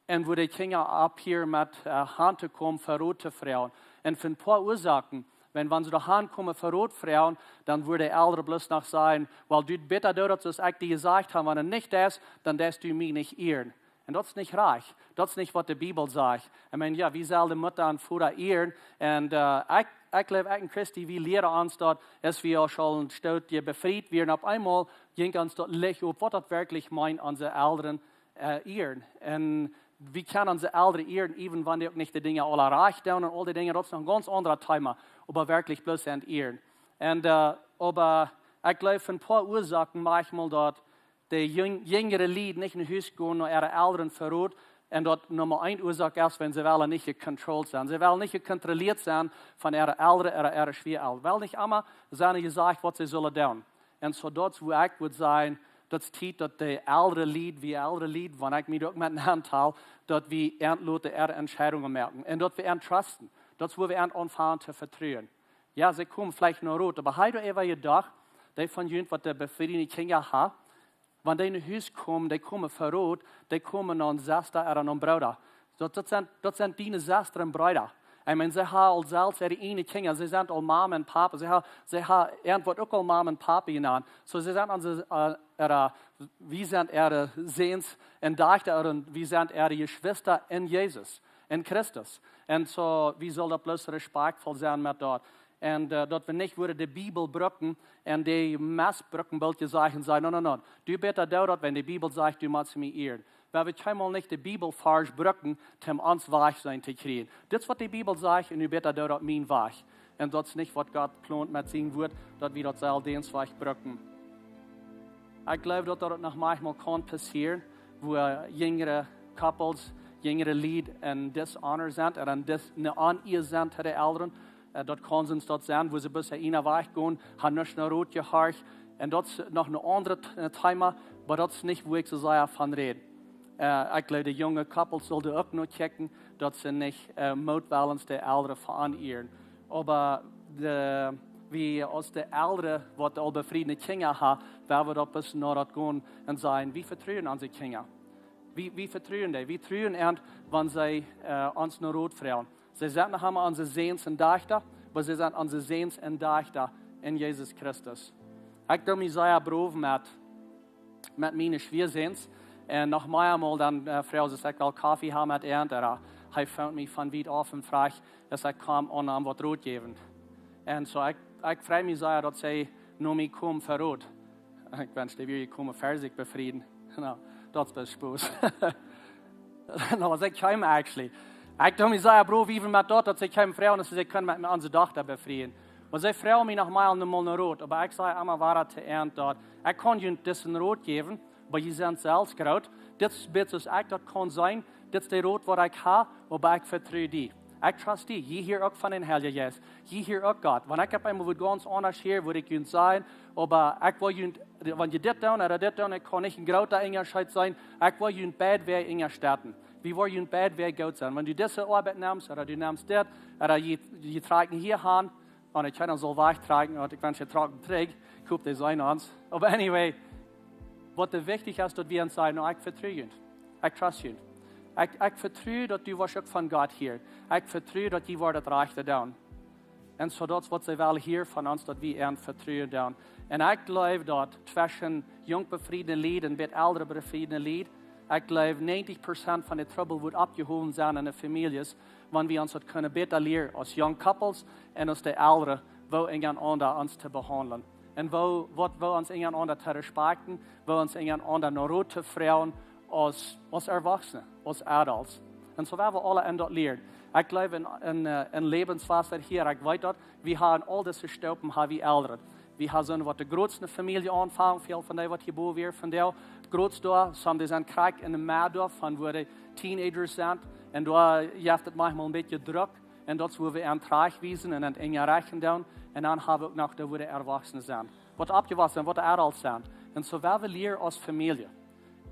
Un wua de Kjinja opphieren met, äh, auntokomen, Verrot to froagen. Un fa een poa Uasoaken, wan, wan see doa aunkomen, Verrot froagen, dan wudden de Elren bloos noch sajen, well, du, bäta doo daut, soo aus ekj die jesajcht hab, wan et nich es, dan deist du mie nich ieren. Un daut es nich rajcht. Daut es nich, waut de Bibel sajcht. Ekj meen, jo, wie sellen de Mutta un Voda ieren. Un, äh, ekj, ekj jleew, ekj un Christi, wie lieren ons daut, aus wie aul een Stootje befriet wieren, opp eemol jinkj ons daut Licht opp, waut daut werkjlich meent, onse Elren, äh, ieren. Un wie kjennen onse Elren ieren, even wan dee uk nich de Dinja aula rajcht doonen un aul dee Dinja, daut es noch een gaunz aundret Thema, oba werkjlich bloos an ieren. Un, äh, oba ekj jleew, fa een poa Uasoaken, maunchmol daut de jung-, jinjre Lied nich no Hus gonen, no äare Elren Verrot, un daut Numma eent Uasoak es, wan see wellen nich jecontrolled sennen. See wellen nich jecontrolleet sennen von äare Elren, äare, äare Schwieaelren. Wellen nich emma sennen jesajcht, waut see sellen doonen. Un soo daut es, wua ekj wudd sajen, daut es Tiet, daut de elre Lied, wie elre Lied, wan ekj mie uk met nenn tal, daut wie an loten äare Entscheidungen moaken. Un daut wie an trusten. Daut es, wua wie an aunfangen to vetruen. Jo, see komen veleicht no Rot, oba hab jie doa äwa jedocht, dee von junt, waut de befriede Kjinja haben, wan dee no Hus komen, dee komen Verrot, dee komen no eene Sesta ooda no een Brooda. Daut, daut sent, daut sent diene Sesta un Breeda. Ekj meen, see haben aul selfst äare ieejne Kjinja, see sent aul Mama un Papa, see haben, see haben irjentwaut uk aul Mama un Papa jenant. Soo, see sent onse, äh, äare, wie sent äare Säns un Dajchta, un wie sent äare Jeschwista en Jesus, en Christus. Un soo, wie sellen daut bloos respakjtvoll sennen met daut. Un, äh, daut wie nich wudden de Bibel brucken un dee mesbrucken, boolt jesajcht, un sajen, no, no, no, du bäta doo daut, wan de Bibel sajcht, du motst mie ieren. Wie wudden kjeenmol nich de Bibelvarsch brucken, om ons Wajch sennen to kjrieen. Dit es, waut de Bibel sajcht, un du bäta doo daut mien Wajch. Un daut es nich, waut Gott plont met sien Wuat, daut wie daut sellen dän Wajch brucken. Ekj jleew, daut daut noch maunchmol kaun passieren, wua jinjre Couples, jinjre Lied en dishonor sent, ooda en dis-, ne Onea sent to de Elren. Äh, daut kaun soont daut sennen, wua see bloos eenen Wajch gonen, haben nich no Rot jehorcht. Un daut es noch een aundret T-, Thema, oba daut es nich, wua ekj soo sea von räd. Äh, ekj jleew, de junge Couples sullen uk no kjikjen, daut see nich, äh, mootwellens de Elren venieren. Oba de, wie aus de Elren, waut aul befriede Kjinja haben, woa wie daut bloos no daut gonen un sajen, wie vetruen onse Kjinja. Wie, wie vetruen dee. Wie truen an, wan see, äh, ons no Rot froagen. See sent noch emma onse Säns un Dajchta, oba see sent onse Säns un Dajchta en Jesus Christus. Ekj doo mie sea brow met, met miene Schwieasäns. Un noch meamol dan, äh, froag see, aus ekj well Koffe haben met an, ooda hee funk mie von wiet auf un fruach, aus ekj kaum, om am waut Rot jäwen. Un soo, ekj, ekj frei mie sea, daut see no mie komen fa Rot. Ekj wensch, dee wieren jekomen, fa sikj befrieen. No, daut es bloos Spos. No, see kjeemen actually. Ekj doo mie sea brow, even met daut, daut see kjeemen froagen, aus see kjennen met onse Dochta befrieen. Oba see froagen mie noch mol, noch mol no Rot, oba ekj saj emma wada to an daut, ekj kaun junt disen Rot jäwen, oba jie sent selfst groot. Dit es bät soo aus ekj daut kaun seenen, dit es de Rot, waut ekj hab, oba ekj vetru die. Ekj trust die. Jie hieren uk von dän Heiljen Jeist. Jie hieren uk Gott. Wan ekj opp eemol waut gaunz aundasch hia, wudd ekj junt sajen, oba ekj well junt, wan jie dit doonen ooda dit doonen, ekj kaun nich een groota Unjascheet seenen, ekj well junt beid wada unjastetten. Wie woaren junt beid Wäaj goot sennen. Wan du dise Oabeit nemst, ooda du nemst dit, ooda jie, jie trakjen hia han, un ekj kaun aul wajch trakjen, un ekj wensch, jie trakjen trigj, ekj hop, dee seenen ons. Oba anyway, waut doa wichtich es, daut wie ons sajen: "No, ekj vetru junt. Ekj trust junt. Ekj, ekj vetru, daut du woascht uk von Gott hieren. Ekj vetru, daut jie woaren daut rajchte doonen." Un soo daut, waut see wellen hieren von ons, daut wie an vetruen doonen. Un ekj jleew, daut tweschen junk befriede Lied un bät elre befriede Lied, ekj jleew, näajentich Prozent von de Trubbel woat oppjehowen sennen en de Famieljes, wan wie ons daut kjennen bäta lieren aus young couples un aus de Elren, woo eent daut aundre ons to behaundlen. Un woo, waut, woo ons eent daut aundre to respekten, woo ons eent daut aundre no Rot to froagen, aus, aus Erwachsene, aus adults. Un soo woa wie aule en daut lieren. Ekj jleew en, en, äh, en Läwenswota hia, ekj weet daut, wie haben aul dise Staupen, haben wie Elren. Wie haben soone, waut de grootste Famielje aunfangen, väl von dee, waut hia bowen wieren, von dee grootste doa, some, dee sent krakjt en de Medd doa, von wua de Teenagers sent. Un doa jeft et maunchmol een bät Druck. Un daut es, wua wie an trajchtwiesen un an enjarechten doonen. Un dan haben wie uk noch doa, wua de Erwachsene sent, waut oppjewossen sent, waut de adults sent. Un soo woa wie lieren aus Famielje.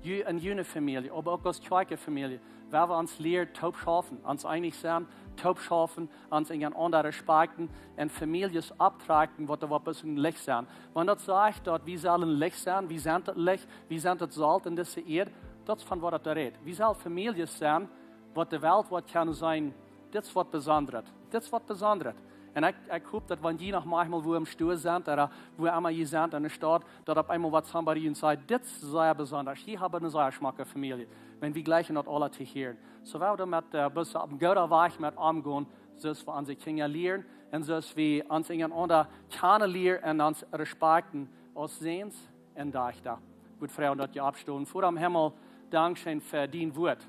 Ju-, en june Famielje, oba uk aus Kjoakjenfamielje, woa wie ons lieren toop schaufen, ons eenich sennen, toop schaufen, ons eent daut aundre respekten un Famieljes opptrakjen, waut doa waut bät Licht sennen. Wan daut sajcht, daut wie sellen Licht sennen, wie sent daut Licht, wie sent daut Solt en dise Ieed, daut es von waut daut rät. Wie sellen Famieljes sennen, waut de Welt woat kjennen sajen: "Dit es waut Besondret. Dit es waut Besondret." Un ekj, ekj hop, daut wan jie noch maunchmol wua em Stua sent, ooda wua emma jie sent en de Staut, daut opp eemol waut somebody junt sajcht: "Dit es sea besonda. Jie haben eene sea schmocke Famielje." Wan wie jlikjen daut aule to hieren. Soo woa wie met, äh, bloos opp eenen gooden Wajch met omgonen, soo aus wie onse Kjinja lieren un soo aus wie ons eent daut aundre kjanen lieren un ons respekten aus Säns un Dajchta. Ekj wudd froagen, daut jie oppstonen. Voda em Himmel, dankscheen fa dien Wuat.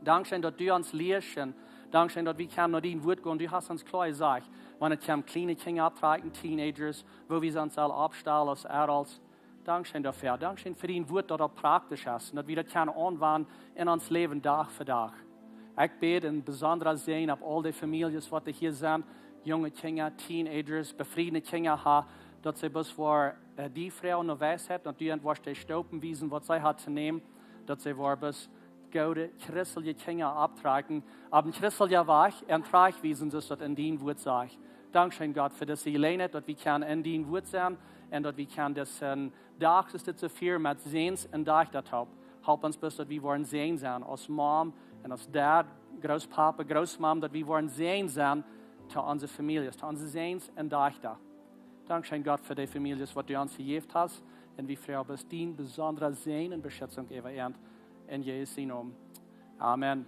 Dankscheen, daut du ons lieescht. Dankscheen, daut wie kjennen no dien Wuat gonen. Du hast ons kloa jesajcht, wan et kjemt kjliene Kjinja opptrakjen, teenagers, woo wie ons sellen oppstalen aus adults. Dankscheen doafäa. Dankscheen fa dien Wuat, daut daut praktisch es un daut wie daut kjennen aunwenjen en ons Läwen Dach fa Dach. Ekj bäd een besondra Säajen opp aul dee Famieljes, waut hia sent, junge Kjinja, teenagers, befriede Kjinja haben, daut see bloos woaren, äh, die froagen no Weisheit, daut du an woascht dee Staupen wiesen, waut see haben to nämen, daut see woaren bloos goode christelje Kjinja opptrakjen, opp eenen christeljen Wajch un trajchtwiesen, soo aus daut en dien Wuat sajcht. Dankscheen, Gott, fa dise Jeläajenheit, daut wie kjennen en dien Wuat sennen un daut wie kjennen disen Dach, soo aus dit soo fia, met Säns un Dajchta toop. Halp ons bloos, daut wie woaren Säajen sennen, aus Mom un aus Dad, Grootpapa, Grootmom, daut wie woaren Säajen sennen to onse Famieljes, to onse Säns un Dajchta. Dankscheen, Gott, fa dee Famieljes, waut du ons jejäft hast. Un wie froagen bloos dien besondra Säajen un Beschitzunk äwa an. En Jesus sienen Nomen. Amen.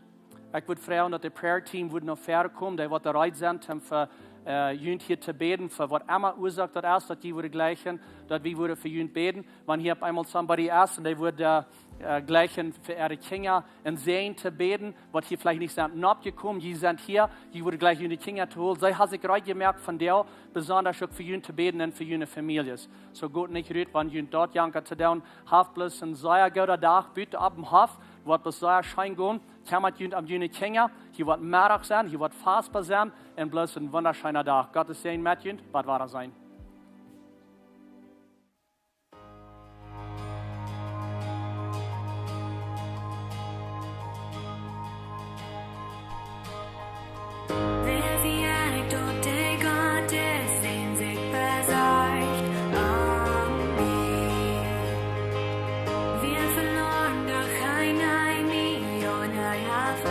Ekj wudd froagen, daut de Prayer Team wudd no väaren komen, dee waut reed sent, om fa, äh, junt hia to bäden, fa waut emma Uasoak daut es, daut jie wudden jlikjen, daut wie wudden fa junt bäden. Wan hia opp eemol somebody es un dee wudd, äh, äh, jlikjen fa äare Kjinja een Säajen to bäden, waut hia veleicht nich sent nopp jekomen, jie sent hia, jie wudden jlikjen june Kjinja to holen. See haben sikj reed jemoakt von doa, besonda uk fa junt to bäden un fa june Famieljes. Soo goot nich rut, wan junt daut jankat to doonen. Haft bloos een sea gooden Dach buten opp dän Hoff, woat bloos sea scheen gonen. Kjemmat junt om june Kjinja, hia woat Meddach sennen, hia woat Fastmahl sennen, un bloos een wundascheena Dach. Gott sien Säajen met junt, bat wie ons seenen. Wer sie dort, der Gott, der sehnt sich besorgt um mich. Wir verloren, doch kein Ei, nie ohne Haft.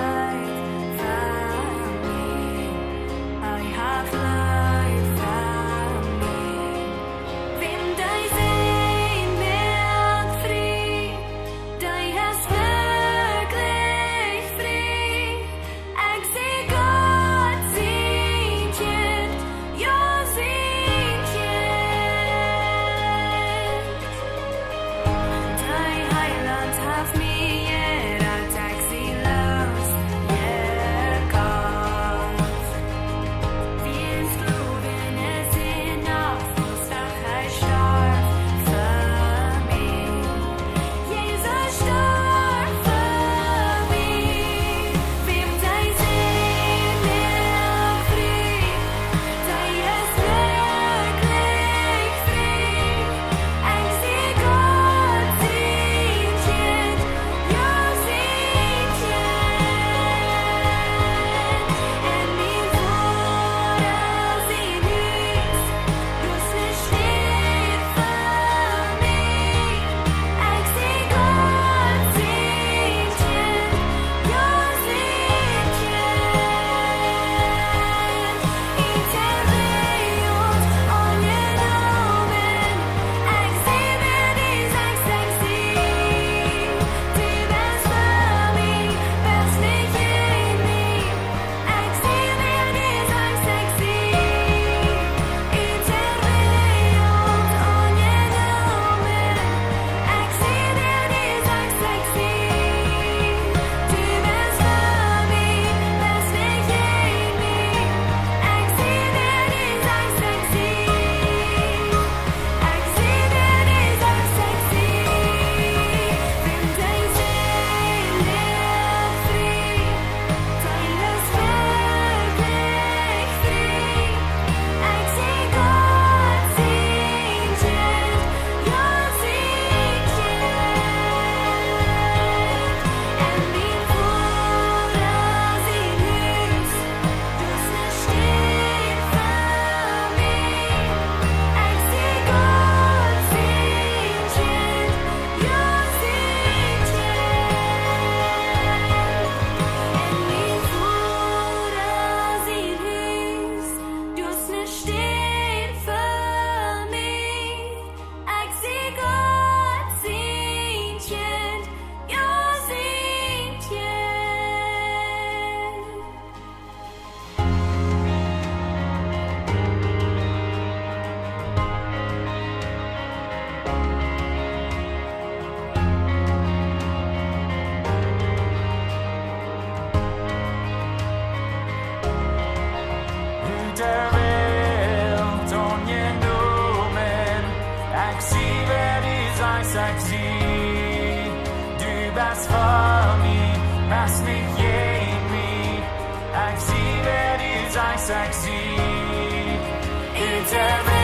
Sag sie, du best fa mie, best nich jäajen mie. Ekj sie, wäa du sajchst, ekj sie. Ut de